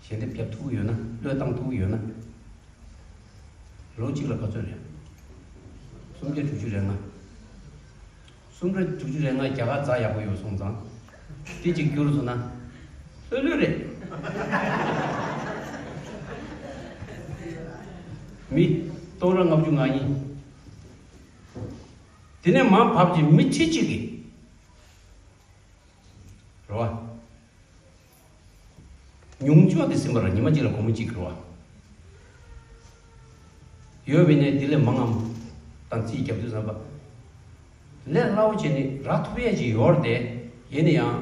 ཞལ་འདེབས་རྒྱབ་ཐུབ་ཀྱི་ཡོད་ན་བློས་བཏང་ཐུབ་ཀྱི་ཡོད་ན། ལོ་གཅིག་ལ་ག་ཚོད་རེད། སུམ་བརྒྱ་དྲུག་ཅུ་རེ་ལྔ། སུམ་བརྒྱ་དྲུག་ཅུ་རེ་ལྔ་རྒྱ་གར་རྩ་ཡག་པོ་ཡོད་སོང་ཙང་། དེ་གཅིག་བསྒྱུར་སོང་ན། ལྷོད་ལྷོད་རེད། མི་སྟོང་ཕྲག་ལྔ་བཅུ་ང་གཉིས། དེ་ནས་མར་བབས་ཀྱི་མི་ཁྲི་གཅིག་གིས། རེད་བ། ཉུང་ཤོས་དེ་ཟིན་པ་ར་ཉི་མ་གཅིག་ལ་སྒོར་མོ་གཅིག་རེད་བ། ཡོད་པས་ནས་དེ་ལས་མང་ངམ། དང་རྩིས་རྒྱབ་དུས་ཙམ་པ། ལས་སླ་བོ་བྱས་ནས་རག་ཐུབ་ཡས་ཅིག་ཡོད་རེད་དེ། ཡིན་ན་ཡང་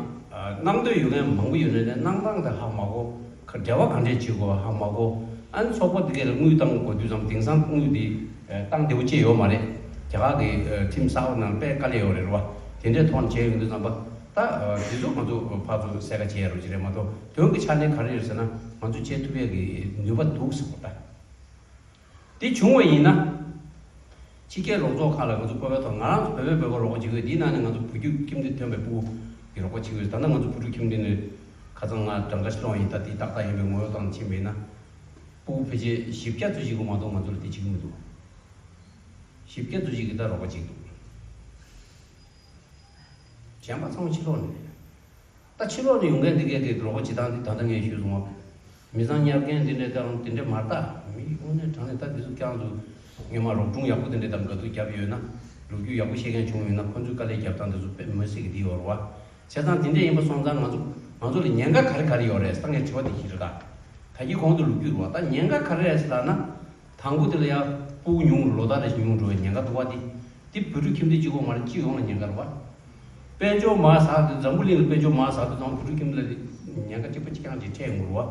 གནང་འདོད་ཡོད་མཁན་མང་པོ་ཡོད་ནའི་གནང་སྟངས་དེ་ཧ་མ་གོ། འབྲེལ་བ་ག་འདྲས་བྱེད་དགོས་ཧ་མ་གོ། ཨ་ནི་ཚོགས་པ་འདི་གས་ལ་དངུལ་བཏང་དགོས་དུས་ཙམ་དེང་སང་དངུལ་འདི་བཏང་བདེ་པོ་ཅིག་ཡོད་མ་རེད། རྒྱ་གར་གྱི་ཁྲིམས་གསར་པ་ནང་དཔེ་དཀའ་ལས་ཡོད་རེད་རེད་བ། དེ་འདྲས་ཐོག་ནས་བྱས་ཡོང་དུས་ཙམ་པ་ད་དེ་ཚོ་ང་ཚོ་ཕར་ཚུར་གསལ་ཁ་བྱེད་ཡ་རོགས་ཅིག་རེད་མ་གཏོགས་དོན་གྱི་ཆ་ནས་ག་རེ་ཡོད་ཟེར་ན་ང་ཚོ་བྱེད་ཐུབ་ཡ་གི་ནུས་པ་འདུག་ཟེར་བ་ད། དེ་བྱུང་བ་ཡིན་ན། ཕྱི་རྒྱལ་རོགས་ཚོགས་ཁག་ལ་ང་ཚོ་བོད་པའི་ཐོག་ང་རང་ཚོ་བོད་པའི་བོད་པ་རོགས་པ་བྱེད་དགོས། དེའི་ནང་ནས་ང་ཚོ་བོད་བརྒྱུད་ཁྱིམ་སྡེ་ཐོན་པའི་ཕྲུ་གུ་གི་རོགས་པ་བྱེད་དགོས། ད་ལྟ་ང་ཚོ་བོད་ཕྲུག་ཁྱིམ་སྡེ་ནས་ཁ་སང་ང་གྲངས་ཀ་ཤི་ལོང་ཡིན། ད་དེ་ཏག་ཏག་ཡིན་པའི་ངོ་བོ་དང་ཕྱིན་པ་ཡིན་ན། ཕྲུ་གུ་ཕལ་ཆེར་བཞི་བརྒྱ་ཙམ་ཞིག་གི་མ་གཏོགས་ང་ཚོ་ལ་དེ་བྱེད་ཀྱི་མི་འདུག། བཞི་བརྒྱ་ཙམ་ཞིག་གིས་ད་རོགས་པ་བྱེད་ཀྱི་འདུག། གཞན་པ་ཚང་མ་ཕྱི་ལོགས་ནས་རེད། ད་ཕྱི་ལོགས་ནས་ཡོང་མཁན་འདི་གས་ཀྱི་རོགས་པ་བྱེད་སྟངས་འདི་ད་ལྟ་ངས་ཞུས་སོང་བ། མི་ཚང་ཉར་མཁན་འདི་འདྲས་དང་འདི་འདྲས་མ་རེད་ད། མི་དངོས་གནས་དྲང་གནས་ད་འདི་ཚོ་ཀྱང་ཚོ་སྔོན་མ་རོགས་སྐྱོར་ཡག་པོ་འདི་འདྲས་དང་དགའ་སྡུག་བརྒྱབ་ཡོད་ན། ལོ་རྒྱུས་ཡག་པོ་ཤེས་མཁན་བྱུང་ཡོད་ན་ཁོ་ཚོའི་དཀའ་ལས་བརྒྱབ་སྟངས་འདི་ཚོ་དཔེ་མི་སྲིད་ཀྱི་འདི་ཡོད་རེད་བ། བྱས་ཙང་འདི་འདྲས་ཡིན་པ་སོང་ཙང་ང་ཚོ་ང་ཚོ་ལ་ཉེན་ཁ་ག་རེ་ག་རེ་ཡོད་རེད་ཟེར་ངས་དྲི་བ་འདི་ཞིག་རེད་ད། ད་གིན་གོང་དུ་ལོ་རྒྱུས་རེད་བ། ད་ཉེན་ཁ་ག་རེ་རེད་ཟེར་ལབ་ན། དང་པོ་དེ་ལ་ཡ་ཕྲུ་གུ་ཉུང་ལོ་ལྟར་རེ་ཉུང་འགྲོ་བའི་ཉེན་ཁ་འདུག་བ། དེ་དེ་བོད་ཕྲུག་ཁྱིམ་སྡེ་གཅིག་པོ་མ་རེད། སྤྱི་ཡོངས་ལ་ཉེན་ཁ་རེད་བ། དཔལ་འབྱོར་མར་ཟག་དུས་འཛམ་བུ་གླིང་ལ་དཔལ་འབྱོར་མར་ཟག་དུས་ཙམ་བོད་ཕྲུག་ཁྱིམ་སྡེ་ལ་ཉེན་ཁ་གཅིག་པ་གཅིག་རྐྱང་ཅིག་འཕྲད་ཡོང་གི་རེད་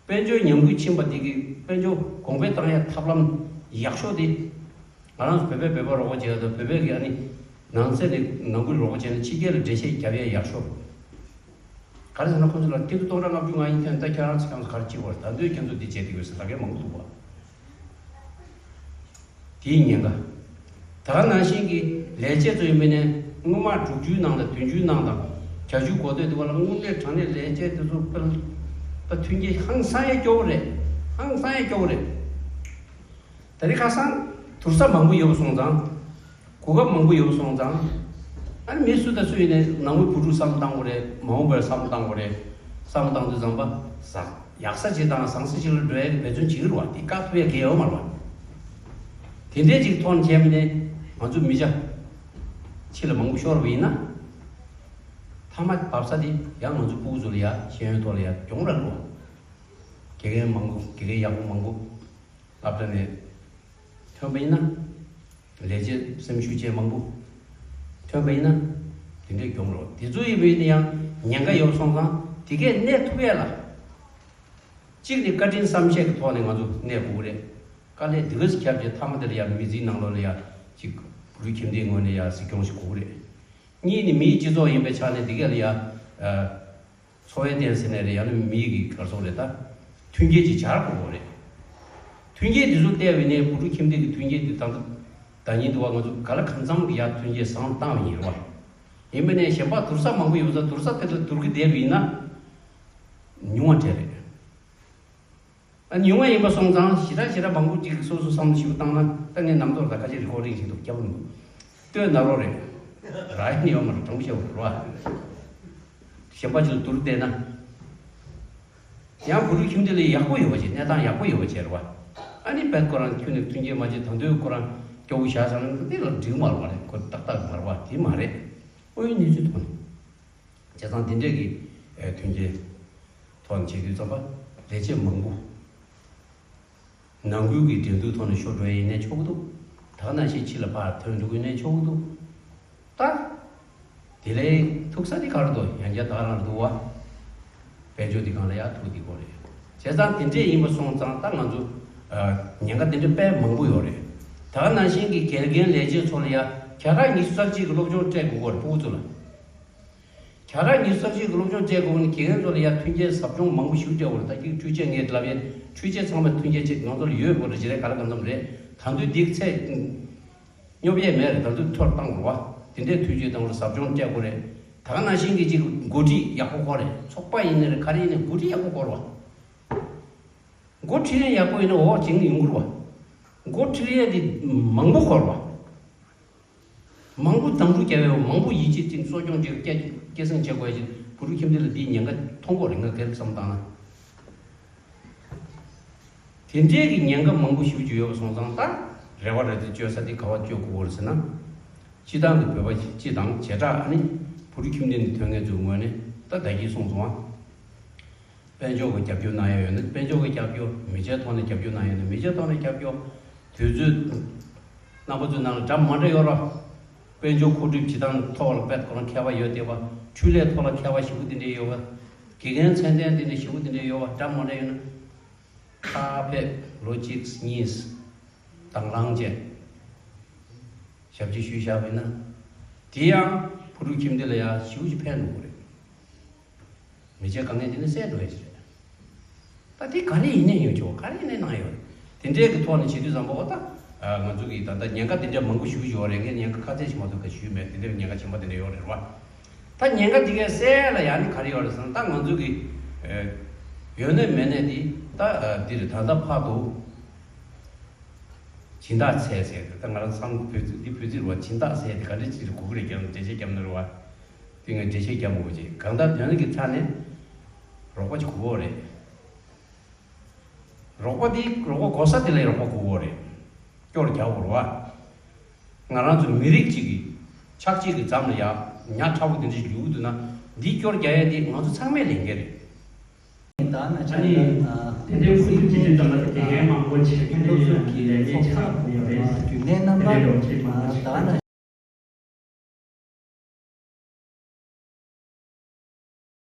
བ། དཔལ་འབྱོར་ཉམས་རྒུད་ཕྱིན་པ་དེ་གི་དཔལ་འབྱོར་གོང་འཕེལ་བཏང་ཡ་ཐབས་ལམ་ཡག་ཤོས་དེ། ང་རང་ཚོ་བོད་པས་བོད་པ་རོགས་པ་བྱས་དང་བོད་པས་ཀྱི་ཨ་ནི་ནང་སེམས་ནས་ནང་ཁུལ་རོགས་པ་བྱས་ནས་ཕྱི་རྒྱལ་ལ་འགྲེལ་བཤད་རྒྱབ་ཡ་ཡག་ཤོས། ག་རེ་ཟེར་ན་ཁོ་ཚོ་ལ་ཁྱེད་ཚོ་སྟོང་ཕྲག་ལྔ་བཅུ་ང་ཡིན་ཁྱེད་ད་ཁྱེད་རང་ཚོ་ཁྱེད་ཚོ་ག་རེ་བྱེད་དགོས་རེད། ད་འདོད་ཁྱེད་ཚོ་འདི་བྱེད་དེ་དགོས་ཟེར་ད་གའི་མང་པོ་འདུག་བ། དེའི་ཉེན་ཁ། ད་ག་ནང་བཞིན་གྱི་ལས་བྱེད་ཚོ་ཡིན་པ་ནས་སྔོན་མ་དྲུག་ཅུའི་ནང་དང་བདུན་ཅུའི་ནང་དང་བརྒྱད་ཅུའི་འགོ་སྟོད་དེ་བ་ལ་དངོས་གནས་དྲང་གནས་ལས་བྱེད་དེ་ཚོ་དཔེ་ད་མཐུན་རྐྱེན་ཧང་སང་ཡ་སྐྱོ་བོ་རེད། ཧང་སང་ཡ་སྐྱོ་བོ་རེད། ད་རེས་ཁ་སང་དུར་ས་མང་པོ་ཡོད་པ་སོང་ཙང་། གོ་སྐབས་མང་པོ་ཡོད་པ་སོང་ཙང་། ཨ་ནི་མི་སུ་དང་སུ་ཡིན་ནའི་ནང་མི་བུ་ཕྲུག་བསམ་བཏང་དགོས་རེད། མ་འོངས་པར་བསམ་བཏང་དགོས་རེད། བསམ་བཏང་དུས་ཙམ་པ་ཟག་ཡག་ས་ཅིག་དང་བཟང་ས་ཅིག་ལ་འགྲོ་ཡ་གི་འབད་བརྩོན་བྱེད་ཀྱི་རེད་བ། དེ་བཀག་ཐུབ་ཡ་གལ་ཡོད་མ་རེད་བ། དེ་འདྲའི་ཅིག་ཐོག་ནས་བྱས་པ་ནས་ང་ཚོ་མི་ཆ་ཕྱི་ལ་མང་པོ་ཤོར་བ་ཡིན་ན། མཐའ་མ་བབས་ས་དེ་ཡང་ང་ཚོ་ཕྲུ་གུ་ཚོ་ལ་ཡ་ཤེས་ཡོན་ཐོག་ལ་ཡ་གྱོང་རག་གི་རེད་བ། དགེ་རྒན་མང་པོ་དགེ་རྒན་ཡག་པོ་མང་པོ། སློབ་གྲྭ་ནས་ཐོན་པ་ཡིན་ན། ལས་བྱེད་སེམས་ཤུགས་ཅན་མང་པོ་ཐོན་པ་ཡིན་ན། དེ་འདྲའི་གྱོང་རོགས་དེ་ཚོ་ཡིན་པ་ཡིན་ན་ཡང་ཉེན་ཁ་ཡོད་སོང་ཙང་དེ་གས་གནས་ཐུབ་ཡས་ལ། གཅིག་ནི་བཀའ་དྲིན་བསམ་ཤེས་ཀྱི་ཐོག་ནས་ང་ཚོ་གནས་དགོས་ཀྱི་རེད། དཀའ་ལས་དེ་གས་སུ་ཁྱབ་རྗེས་མཐའ་མ་དེ་ལ་ཡང་མི་ཚེའི་ནང་ལོགས་ལ་ཡང་གཅིག་བུ་ཕྲུག་ཁྱིམ་སྡེའི་ངོས་ནས་ཡང་གཟིགས་སྐྱོང་ཞིག་དགོས་ཀྱི་རེད། གཉིས་ནི་མིའི་སྤྱི་ཚོགས་ཡིན་པའི་ཆ་ནས་དེ་གས་ལ་ཡང་། འཚོ་བའི་རྟེན་ཟེར་ནའི་རེད། ཡང་ན་མི་གི་གར་སོང་རེད་ད། མཐུན་རྐྱེན་ཅིག་སྦྱར་དགོས་ཀྱི་རེད། མཐུན་རྐྱེན་དེ་ཚོ་བལྟས་པ་ཡིན་ནའི་བུ་ཕྲུག་ཁྱིམ་སྡེ་གི་མཐུན་རྐྱེན་དེ་ད་ལྟ་ད་ཉིན་དུ་བ་ང་ཚོ་ག་ལ་གང་འཚམ་གི་ཡར་མཐུན་རྐྱེན་བཟང་བཏང་བ་ཡིན་རེད་བ། ཡིན་པ་ནས་གཞན་པ་དུར་ས་མང་པོ་ཡོད་ས་དུར་ས་དེ་ལ་དུར་གི་བསྡད་པ་ཡིན་ན། ཉུང་བ་འདྲ་རེད། ཨ་ཉུང་བ་ཡིན་པ་སོང་ཙང་ཞེ་དྲག་ཞེ་དྲག་མང་པོ་ཅིག་སོ་སོ་བསམ་བློ་ཞིབ་བཏང་ན་ད་ངས་ནམ་རྒྱུན་ད་ཁ་ཤས་རི་ཀོར་ཌིང་ཞིག་འདུག་སྐྱབས་མི་འདུག་ལྟོས་ན་རོགས་རེད། ར་ཡིན་ཡོད་མ་རེད། དྲང་པོ་བཤད་པ་རེད་བ། གཞན་པ་ཅིག་ལ་དུར་བསྡད་ན། ཡང་བུ་ཕྲུག་ཁྱིམ་སྡེ་ལ་ཡག་པོ་ཡོད་པ་བྱས་གནས་སྟངས་ཡག་པོ་ཡོད་པ་བྱས་རེད་བ། ཨ་ནི་བད་ཁོ་རང་ཁྱོད་ནས་མཐུན་རྐྱེན་མ་བྱེད་ད་འདོད་ཁོ་རང་སྐྱོ་བོ་བཞག་ཚར་ན་འདི་ལ་འགྲིག་མ་རེད་བ་རེད། ཁོ་ཏག་ཏག་མ་རེད་བ་དེ་མ་རེད། ཨོ་ཡི་གནས་ཚུལ་ཐོག་ནས། བྱས་ཙང་དེ་འདྲས་ཀྱི་མཐུན་རྐྱེན་ཐོག་ནས་བྱེད་དུས་ཙམ་པ་ལས་བྱེད་མང་པོ་ནང་ཁུལ་གྱི་འགྲན་བསྡུར་ཐོག་ནས་ཤོར་འགྲོ་ཡ་ཡིན་ནའི་ཆོག་གི་འདུག་ད་ག་ནང་བཞིན་ཕྱི་ལ་ཕར་ཐོན་འགྲོ་གི་ཡིན་ནའི་ཆོག་གི་འདུག་ད་དེ་ལས་ཐུག་ས་དེ་ག་རེ་འདུག་ཡང་བསྐྱར་ད་ག་རང་འདུག་བ། དཔལ་འབྱོར་འདི་སྒང་ལ་ཡར་ཐུག་འདི་གོ་རེད། བྱས་ཙང་དེ་འདྲས་ཡིན་པ་སོང་ཙང་ད་ང་ཚོ་ཉེན་ཁ་དེ་འདྲས་དཔེ་མང་པོ་ཡོད་རེད། ད་ག་ནང་བཞིན་གྱི་དགེ་རྒན་ལས་བྱེད་ཚོ་ལ་ཡ་བརྒྱ་ཕྲག་ཉི་ཤུ་རྩ་གཅིག་གི་སློབ་སྦྱོང་སྤྲད་དགོས་ཀྱི་རེད་ཕྲུ་གུ་ཚོ་ལ། བརྒྱ་ཕྲག་ཉི་ཤུ་རྩ་གཅིག་གི་སློབ་སྦྱོང་སྤྲད་དགོས་ནི་དགེ་རྒན་ཚོ་ལ་ཡ་མཐུན་རྐྱེན་ཟབ་སྦྱོང་མང་པོ་ཞིག་སྤྲད་དགོས་རེད། ད་ཅིག་འཕྲུལ་ཆས་ངས་ལབ་ཡས་འཕྲུལ་ཆས་ཚང་མ་མཐུན་རྐྱེན་ཅིག་ང་ཚོ་ལ་ཡོད་དགོས་རེད་ཅི་རེད་ག་ལ་གང་འཚམ་རེད། ད་དུང་འདི་ཚད་སྙོབ་ཡས་མེད་རེད། ད་དུང་མཐོར་བཏང་དགོས་རེད་བ། དེ་འདྲའི་མཐུན་རྐྱེན་དང་པོ་ཟབ་སྦྱོང་སྤྲད་དགོས་རེད། ད་ག་ནང་བཞིན་གྱི་ཅིག་འགོ་ཁྲིད་ཡག་པོ་དགོས་རེད། ཚོགས་པ་ཡིན་ནའི་རེད་ག་རེ་ཡིན་ནའི་འགོ་ཁྲིད་ཡག་པོ་དགོས་རེད་བ། འགོ་ཁྲིད་ཡས་ཡག་པོ་ཡིན་ན་འོག་ཅིག་ཡོང་གི་རེད་བ། འགོ་ཁྲིད་ཡས་དེ་མང་པོ་དགོས་རེད་བ། མང་པོ་དང་པོ་རྒྱབ་ཡོད་མང་པོ་ཡིད་ཆེས་ཅིག་གསོ་སྐྱོང་ཅིག་སྐྱེད་སྐྱེད་སྲིང་བྱེད་དགོས་ཡ་ཅིག་བུ་ཕྲུག་ཁྱིམ་སྡེ་ལ་འདིའི་ཉེན་ཁ་མཐོང་གི་རེད། ང་སྒེར་བསམ་བཏང་ན། དེ་འདྲའི་གི་ཉེན་ཁ་མང་པོ་ཞེ་པོ་ཅིག་ཡོད་པ་སོང་ཙང་ད་རེ་བ་རེ་ལྟོས་བཅོལ་ས་དེ་ག་པར་བཅོལ་དགོས་རེད་ཟེར་ན། སྤྱི་བཏང་གི་བོད་པ་སྤྱི་དང་བྱེ་བྲག་ཨ་ནི་བུ་ཕྲུག་ཁྱིམ་སྡེ་ནས་ཐོན་མཁན་ཚོའི་ངོས་ནས་ད་ད་གིན་གསུངས་སོང་ཨ། དཔལ་འབྱོར་གྱི་རྒྱབ་སྐྱོར་གནང་ཡ་ཡོད་ན་དཔལ་འབྱོར་གྱི་རྒྱབ་སྐྱོར། མི་ཆའི་ཐོག་ནས་རྒྱབ་སྐྱོར་གནང་ཡ་ཡོད་ན་མི་ཆའི་ཐོག་ནས་རྒྱབ་སྐྱོར། དུས་ཚོད་རྣམ་པ་ཚོའི་ནང་ལ་འདྲ་མ་འདྲ་ཡོད་ར། དཔལ་འབྱོར་མཁོ་སྒྲུབ་བྱེད་སྟངས་ཐོག་ལ་དཔེ་ཁོ་རང་མཁས་པ་ཡོད་བསྡད་པ། ཆུ་ལས་ཐོག་ལ་མཁས་པ་ཞེ་པོ་དེ་འདྲས་ཡོད་པ། དགེ་རྒན་ཚད་ལྡན་དེ་འདྲས་ཞེ་པོ་དེ་འདྲས་ཡོད་པ་འདྲ་མ་འདྲ་ཡོད་ན། ཁ་ཕེབས་ལོ་གཅིག་གཉིས་དང་བླངས་བྱས། ཞབས་ཕྱི་ཞུས་བཞག་པ་ཡིན་ན། དེ་ཡང་ཕུ་ཕྲུག་ཁྱིམ་སྡེ་ལ་ཡང་ཞེ་པོ་ཅིག་ཕན་ཐོགས་ཀྱི་རེད། མི་ཚེ་དཀའ་ངལ་དེ་ནི་སེལ་འགྲོ་ཡ་ཞིག་རེད། ད་དེ་ག་རེ་ཡིན་ནའི་ཡོད་ཆོག་ག་རེ་ཡིན་ནའི་གནང་ཡོད་རེད། དེ་འདྲའི་གི་ཐོག་ནས་བྱེད་དུས་ཙམ་པ་འོ་ད། ང་ཚོ་གི་ད་ལྟ་ཉེན་ཁ་དེ་འདྲ་མང་པོ་ཞེ་པོ་ཅིག་ཡོད་རེད། ངས་ཉེན་ཁ་ཁ་གསལ་ཞིག་མ་གཏོགས་ག་ཞུས་མེད། དེ་འདྲའི་ཉེན་ཁ་ཆེན་པོ་དེ་འདྲ་ཡོད་རེད་བ། ད་ཉེན་ཁ་དེ་གའི་སེལ་ལ་ཡང་ནི་ག་རེ་ཡོད་རེད་ཟེར་ན། ད་ང་ཚོ་གི་ཡོད་ནའི་མེད་ནའི་དེ་ད་འདི་རེད། ད་ལྟ་བར་དུ་སྦྱིན་བདག་ཚད་ཟེར་ཏེ། ད་ང་རང་ཚང་བོད་ཚིག་འདི་བོད་ཚིག་རེད་བ། སྦྱིན་བདག་ཟེར་ཏེ་ག་འདྲ་ཅིག་རེད། གོ་གི་རེད། རྒྱབ་ནས་འགྲེལ་བཤད་རྒྱབ་ན་རེད་བ། དེ་ངས་འགྲེལ་བཤད་རྒྱབ་མ་དགོས་ཅིག་གང་ལྟར་དོན་གྱི་ཆ་ནས་རོགས་པ་ཅིག་དགོས་ཀྱི་རེད། རོགས་པ་འདི་རོགས་པ་དགོས་ས་དེ་ལ་རོགས་པ་དགོས་ཀྱི་རེད། སྐྱོར་རྒྱག་དགོས་རེད་བ། ང་རང་ཚོ་མི་རིགས་གཅིག་གི་ཆགས་འཇིག་གི་འགྲམ་ལ་ཡ་ཉག་ཕྲ་བོ་དེ་འདྲ་ཞིག་ཡོང་གི་འདུག་ན། འདི་སྐྱོར་རྒྱག་ཡ་འདི་ང་ཚོ་ཚང་མའི་ལས་འགན་རེད། ད་ན་ཆ་ཨ་ནི་ད་དེ་འདྲའི་ཁུ་ཚུར་ཅི་ཅི་ཙམ་ལ་དགེ་རྒན་མང་པོ་བྱེད་མཁན་སློབ་ཚོགས་ཀྱི་ལས་ཚོགས་ཚང་ཡོད་རེད། རྒྱུན་ལས་རྣམ་པ་ད་ན།